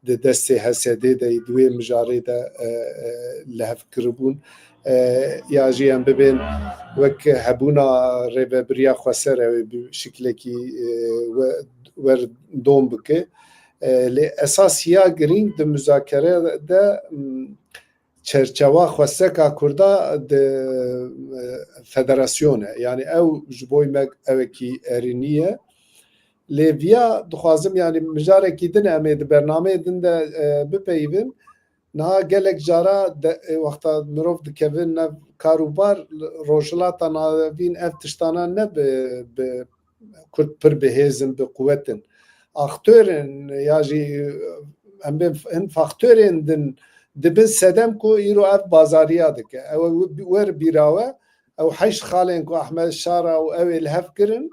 di destê H S D'ê de, di wê mijarê de, e, e, lev kiribûn. E, ya jî em bibên wek hebûna rêvebiriya xweser, ew ê bi şiklekî, e, we-, wer dom bike. E, lê esas ya girîng di muzakere de, m, çerçewa xwesteka Kurda di, e, federasyon e. Yani ew ji bo me ewekî erînî ye. Lê viya dixwazim, yani mijarekî din em ê di bernameyê din de, e, bipeyivin. Niha gelek cara de, e, wexta mirov dikevin ne kar û bar, Rojhilata Navîn ev tiştana ne bi, bi Kurd pir bi hêz in, bi quwet in. Aktorên ya jî, em bên hin faktorên din dibin sedem ku îro ev bazariya dike. Ew wer bîra we, ew heşt xalên ku Ahmed Şara û ew ê li hev kirin,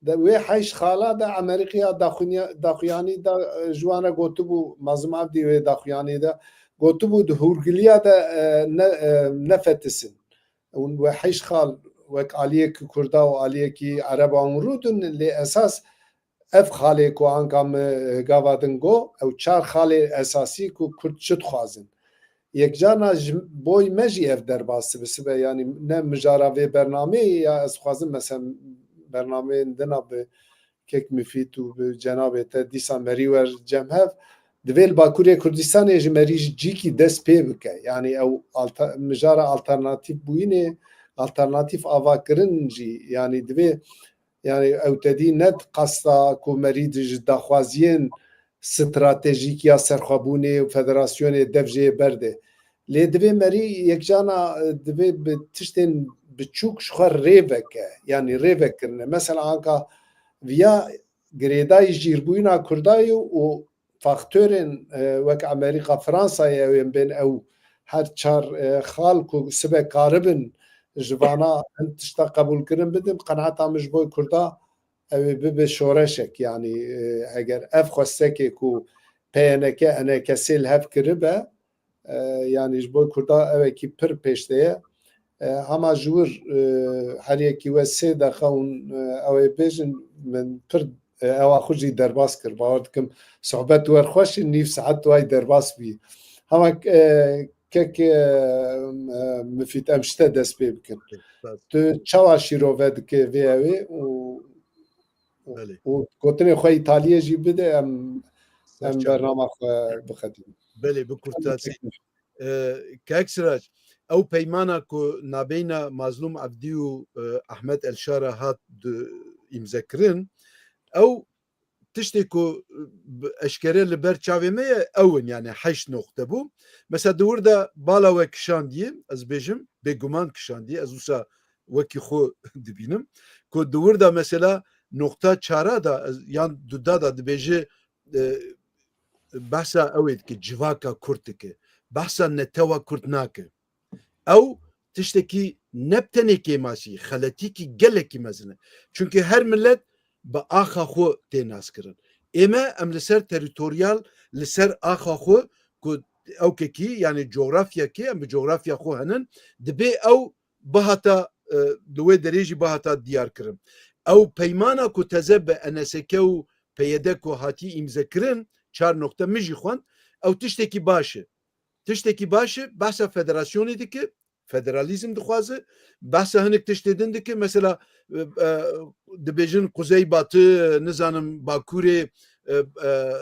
de wê heşt xala de Amerîkaya daxunya-, daxuyanî de, e, ji wan re gotibû, Mazlûm Evdî wê daxuyanî de gotibû, di hûrgiliya de, e, ne, e, nefetisin. Hûn we heşt xal wek aliyek Kurda û aliyekî Ereba hûn rûdin, lê esas ev xalê ku anka min gava din got, ew çar xalê esasî ku Kurd çi dixwazin. Yekcana ji boy me jî ev derbas dibe, sibe, yanî ne mijara vê bernameyê ya ez dixwazim, mesela, bernameyên dina bi kek Mifîd û bi cenabê te dîsa merî wer cem hev, divê li Bakurê Kurdistanê ji merî ji cîkî dest pê bike. Yanî ew alter-, mijara alternatîf bûyînê, alternatîf avakirin jî, yanî divê, yanî ew tedî ne qasta ku merî di ji daxwaziyên stratejîk ya serxwebûnê û federasyonê dev jê berde. Lê divê merî yekcana, e, divê bi tiştên biçûk ji xwe rê veke, yanî rê vekirine. Mesela anka viya girêdayî jîrbûyîna Kurda ye û faktorên, e, wek Amerîka, Fransayê ew ên bên ew her çar, e, xal ku sibe karibin ji vana hin tişta qebûlkirin bidin, qenaeta min ji bo Kurda ew ê bibe şoreşek. Yanî, e, eger ev xwestekê ku P Y N K, E N K S li hev kiribe, e, yanî ji bo Kurda ewekî pir pêş de ye. E, hema ji wir, e, her yekî we sê deqa hûn, e, ew ê bêjin, min pir, e, ewa xwe jî derbas kir. Bawer dikim sohbet wer xweş e, nîv saet way derbas bî. Hema, e, kek, e, e, Mifîd, em ji te dest pê bikin. Tu çawa şîrove dike vê ew ê û, û, Belê. û gotinê xwe Îtaliyê jî bide, em, Ser em çawa. bernama xwe bixetînin. Belê, bi kurtasî. Teşekkür. E, Kek Sirac, ew peymana ku nabeyna Mazlûm Evdî û, e, Ahmet Elşara hat du-, îmzekirin, ew tiştê ku, e, bi eşkere li ber çavê me ye, ew in, yani heşt noqte bû. Mesela di wir de bala we kişandiye, ez bêjim, bêguman kişandiye, ez wisa wekî xwe dibînim, ku di wir de mesela noqta çara da, ez, yan duda da dibêje, e, behsa ew ê dike, civaka Kurd dike. Behsa netewa Kurd nake. Ew tiştekî ne bi tenê kêmasî, xeletîkî gelekî mezin e. Çunkî her milet bi axa xwe tê naskirin. Ê me em li ser terîtoryal, li ser axa xwe ku ew kekî, yani cografyakê, em bi cografya xwe henin, dibê ew bihata, e, li wê derê jî bihata diyar kirin. Ew peymana ku teze bi N S K û P Y D ku hatî îmze kirin, çar noqte min jî xwend, ew tiştekî baş e. Tiştekî baş e, behsa federasyonê dike, federalîzm dixwaze, behsa hinek tiştê din dike, mesela, e, e, dibêjin Kuzey Batı, nizanim Bakurê, e, e,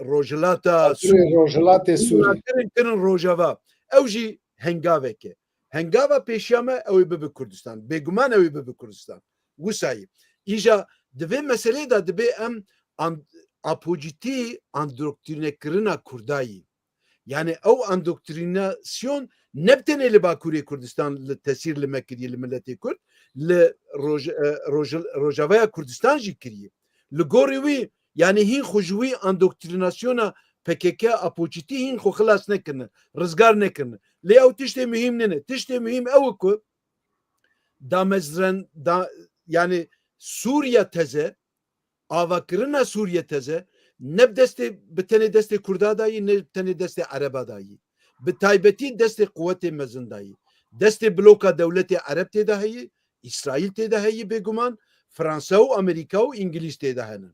Rojhilata Bakurê Sûrî. Rojhilatê Sûrî. Kirin, kirin Rojava. Ew jî hengavek e. Hengava pêşiya me ew ê bibe Kurdistan. Bêguman ew ê bibe Kurdistan. Wisa yî. Îja di vê meseleyê de dibê em an-, apocîtî andoktrînekirina Kurda yî. Yani ew andoktrînasyon ne bi tenê li Bakurê Kurdistan li tesîr li me kiriye, li miletê Kurd, li Roj-, e, Roj-, Rojavaya Kurdistan jî kiriye. Li gorî wî, yani hîn xwe ji wî andoktrînasyona P K K, apocîtî hîn xwe xilas nekirine, rizgar nekirine. Lê ew tiştê muhîm nîne. Tiştê muhîm ew e ku damezrend-, da-, yani Sûriye teze, avakirina Sûriye teze, ne bi destê, bi tenê destê Kurda da yî, ne bi tenê destê Ereba da yî. Bi taybetî destê quwetê mezin da yî. Destê bloka dewletê Ereb tê de heye, Îsraîl tê de heye bêguman, Fransa û Amerîka û Îngilîz tê de hene.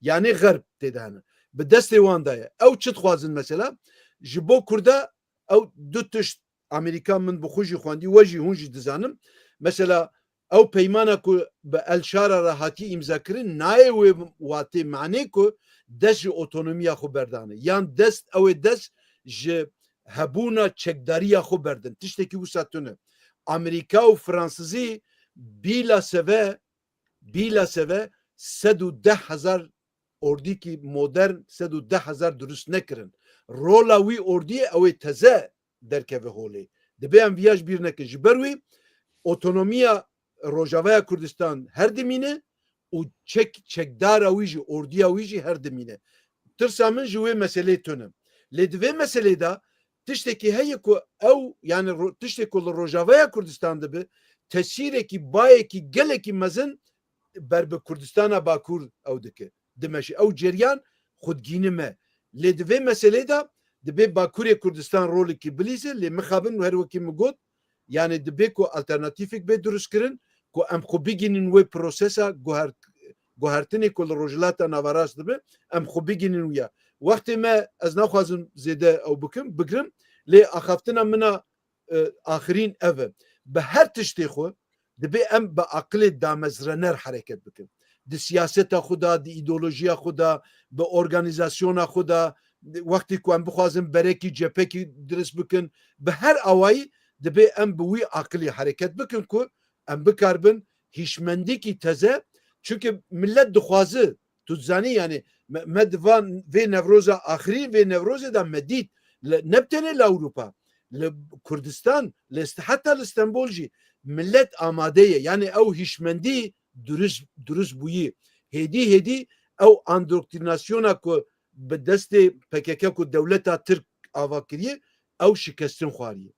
Yani Xerb tê de hene. Bi destê wan de ye. Ew çi dixwazin mesela? Ji bo Kurda ew du tişt Amerîka min bi xwe jî xwendî, we jî hûn jî dizanin. Mesela ew peymana ku bi El Şara re hatî îmza kirin, nayê wê watê manê ku dest ji otonomiya xwe berdane. Yan dest, ew ê dest ji hebûna çekdariya xwe berdin. Tiştekî wisa tune. Amerîka û Fransizî bîla seve, bîla seve sed û deh hezar ordîkî modern, sed û deh hezar dirust nekirin. Rola wî ordiyê ew ê teze derkeve holê. Dibê em viya ji bîr nekin. Ji ber wî otonomiya Rojavaya Kurdistan her dimîne û çek-, çekdara wî jî, ordiya wî jî her dimîne. Tirsa min ji wê meseleyê tune. Lê di vê meseleyê de tiştekî heye ku ew, yani ro-, tiştê ku li Rojavaya Kurdistan dibe, tesîrekî, bayekî gelekî mezin ber bi Kurdistana Bakur ew dike, dimeşe. Ew ceryan xwedgînî me. Lê di vê meselê de dibê Bakurê Kurdistan rolekî bilîze, lê mixabin her wekî min got, Yani dibe ku alternatîfek bê durustkirin, ku em xwe bigihînin wê prosesa guhert-, guhertinê ku li Rojhilata Naverast dibe, em xwe bigihînin wiya. Wextê me, ez naxwazim zêde ew bikim, bigrim, lê axaftina min a, e, axirîn ev e. Bi her tiştê xwe dibe em bi aqilê damezrener hereket bikin. Di siyaseta xwe de, di îdeolojiya xwe de, bi organîzasyona xwe de, wextê ku em bixwazin berekî, cephekî dirist bikin, bi her awayî dibe em bi wî aqilî hereket bikin ku em bikaribin hîşmendîkî teze, çunke millet dixwaze, tu dizanî, yani me, me di van vê Newroza axirî, vê Newrozê de me dît, li, ne bi tenê li Ewropa, li Kurdistan, li Est-, heta li Stenbol jî millet amade ye. Yani ew hîşmendî durist, durist bûyî. Hêdî hêdî ew endoktrînasyona ku bi destê P K K ku dewleta Tirk ava kiriye, ew şikestin xwariye.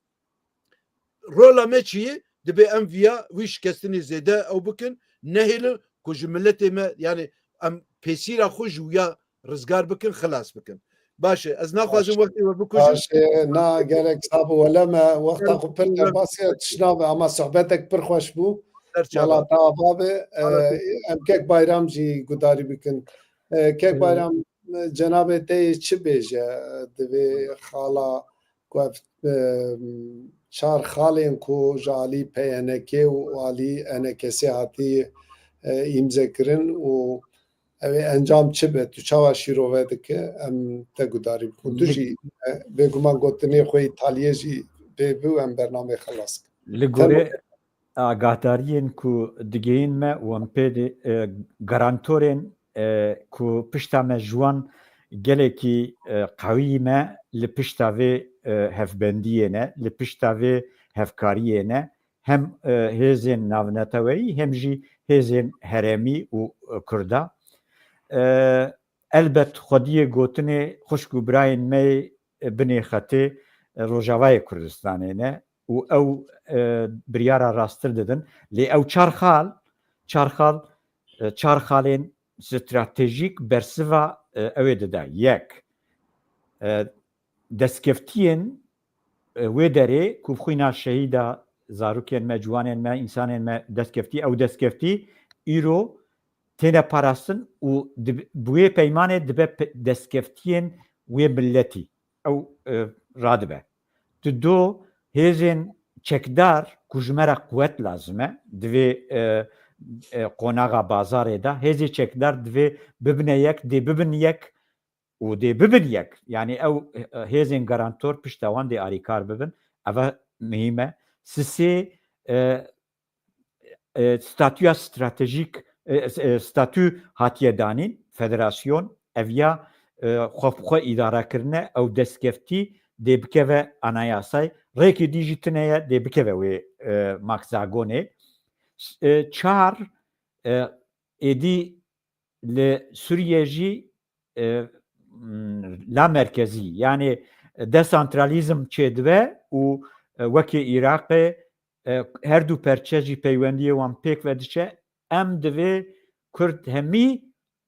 Rola me çi ye? Dibe em viya wî şikestinê zêde ew bikin, nehêlin ku ji miletê me, yani em pêsîra xwe ji wiya rizgar bikin, xilas bikin. Baş e, ez naxwazim Baş. wextê we bikujim. Baş e, na, gelek sab û wele me wexta xwe pir derbas e, tişt nabe, ama sohbetek pir xweş bû. Serçava. Mala te ava be. E, Ara te- em kek Bayram jî gudarî bikin. E, kek Hı. Bayram, cenabê te yê çi bêje? Divê xala ku ev, e, çar xalên ku ji alî P Y N K û alî E N K S hatî, e, îmze kirin û ew ê encam çi be? Tu çawa şîrove dike? Em te gudarî bikin. Tu Li- jî, e, bêguman gotinê xwe Îtaliyê jî pê bi û em bernameyê xelas kin. Li gorê agahdariyên ku digihîn me û em pê de, e, garantorên, e, ku pişta me ji wan gelekî, e, qewî me li pişta vê, e, hevbendiyê ne, li pişta vê hevkariyê ne, hem, e, hêzên navneteweyî hem jî hêzên herêmî û, e, Kurda. E, elbet xwediyê gotinê xwişk û birayên me yê, e, binê xetê, e, Rojavayê Kurdistanê ne û ew, e, biryara rasttir didin. Lê ew çar xal, çar xal, e, çar xalên stratejîk bersiva, e, ew ê dide. Yek, e, destkeftiyên, e, wê derê ku xwîna şehîda zarokên me, ciwanên me, însanên me destkeftî, ew destkeftî îro têne parastin û dib-, bi wê peymanê dibe pe-, destkeftiyên wê miletî. Ew, e, radibe. Tu do hêzên çekdar ku ji me re quwet lazim e, di vê, e, e, qonaxa bazarê de, hêzê çekdar divê bibine yek, dê bibin yek û dê bibin yek. Yani ew, e, hêzên garantor pişta wan dê arîkar bibin. Eve muhîm e. Sisê, e, e, statûya stratejîk, e, e, statû hatiye danîn, federasyon, ev ya, e, xwe bi xwe îdare kirine, ew destkeftî dê bikeve anayasayê. Rêkê dî jî tune ye, dê bikeve wê, e, Max Zagonê. S-, e, çar, e, êdî li Sûriye jî, e, m, la merkezî, yani desantralîzm çêdibe û, e, wekî Iraqê, e, her du perçe jî peywendiyê wan pêk ve diçe. Em divê Kurd hemî,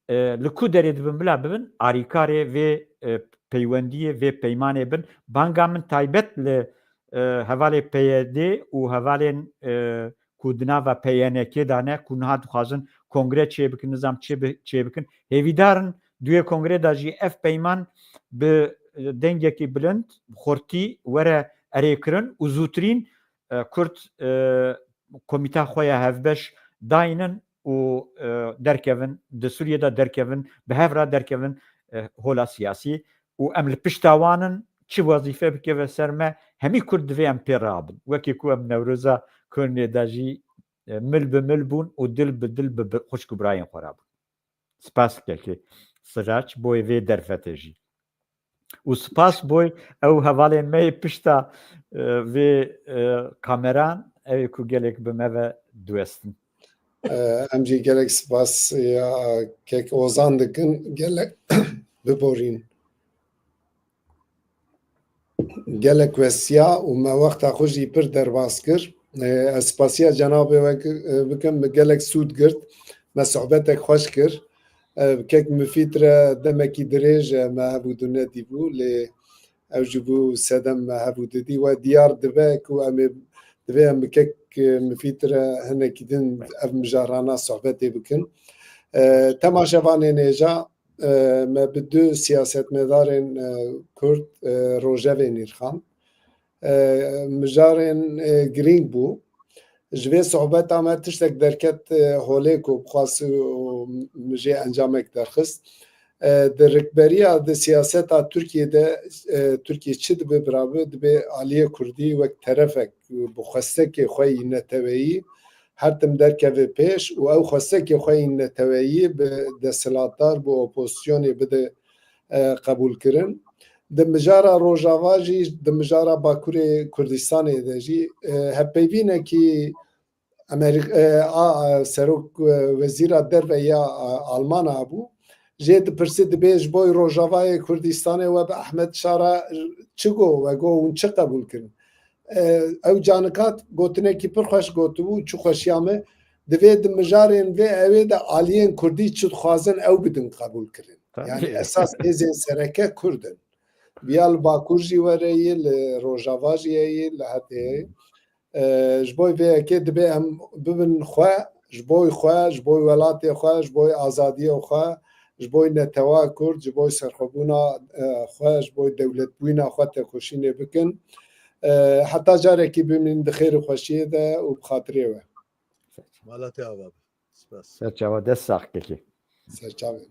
e, li ku derê dibin bila bibin, arîkarê vê, e, peywendiyê, vê peymanê bin. Banga min taybet li, e, hevalê P Y D û hevalên, e, ku di nava P Y N K de ne, ku niha dixwazin kongre çêbikin, nizam çê bi-, çêbikin. Hêvîdar in di wê kongrê de jî ev peyman bi, e, dengekî bilind, bi xurtî were erêkirin û zûtirîn, e, Kurd, e, komîta xwe ya hevbeş daynin û, e, derkevin, di Sûriyê de derkevin, bi hev re derkevin, e, hola siyasî û em li pişta wan in, çi wezîfe bikeve ser me, hemî Kurd divê em pê rabin. Wekî ku em Newroza Konê de jî, e, mil bi mil bûn û dil bi dil bi bi-, xwişk û birayên xwe re bûn. Spas kekê Sirac boy vê derfetê jî. Û spas boy ew hevalên me yê pişta, e, vê, e, kameran, ew ê ku gelek bi me ve diwestin. E, em jî gelek spas ya kek Ozan dikin, gelek biborîn. Gelek westiya û me wexta xwe jî pir derbas kir. E, ez spasiya cenabê we ki-, e, bikim, min gelek sûd girt. Me sohbetek xweş kir. E, kek Mifîd re demekî dirêj e me hev û du nedîbû, lê ew ji bo sedem me hev û du dî. We diyar dibe ku em ê Divê em bi kek, e, Mifîd re hinekî din ev mijarana sohbetê bikin. E, temaşevanên hêja, e, me bi du siyasetmedarên, e, Kurd, e, rojevê nîrxan. E, mijarên, e, girîng bû. Ji vê sohbeta me tiştek derket, e, holê ku bixwast û min jê encamek derxist. E, di rikberiya, di siyaseta Tirkiyê de, e, Tirkiye çi dibe birabe, dibe aliyê Kurdî wek terefek bi xwestekê xwe yî neteweyî her tim derkeve pêş û ew xwestekê xwe yî neteweyî bi desthilatdar, bi opozisyonê bide, e, qebûlkirin. Di mijara Rojava jî, di mijara Bakurê Kurdistanê de jî, e, hevpeyvînekî Amerîk-, e, a, a, serok, e, wezîra derve ya, a, Alman a bû. Jê dipirsî, dibê ji bo Rojavayê Kurdistanê we bi Ahmed Şara çi got, we got hûn çi qebûl kirin? E, ew canikat gotinekî pir xweş gotibû, çi xweşiya me, divê di mijarên vê ewê de aliyên Kurdî çi dixwazin ew bidin qebûl kirin. Tabii. Yani esas hêzên sereke Kurd in. Viya li Bakur jî were yê, li Rojava jî heye, li hetê heye. E, ji bo vê yekê dibê em bibin xwe, ji bo xwe, ji bo welatê xwe, ji bo azadiyê xwe, ji bo netewa Kurd, ji bo serxwebûna, e, xwe, ji bo dewletbûyîna xwe tekoşînê bikin. E, heta carekî bimînin di xêr û xweşiyê de û bi xatirê we. Mala te ava be. Spas. Serçava dest sax kekê. Serçavê.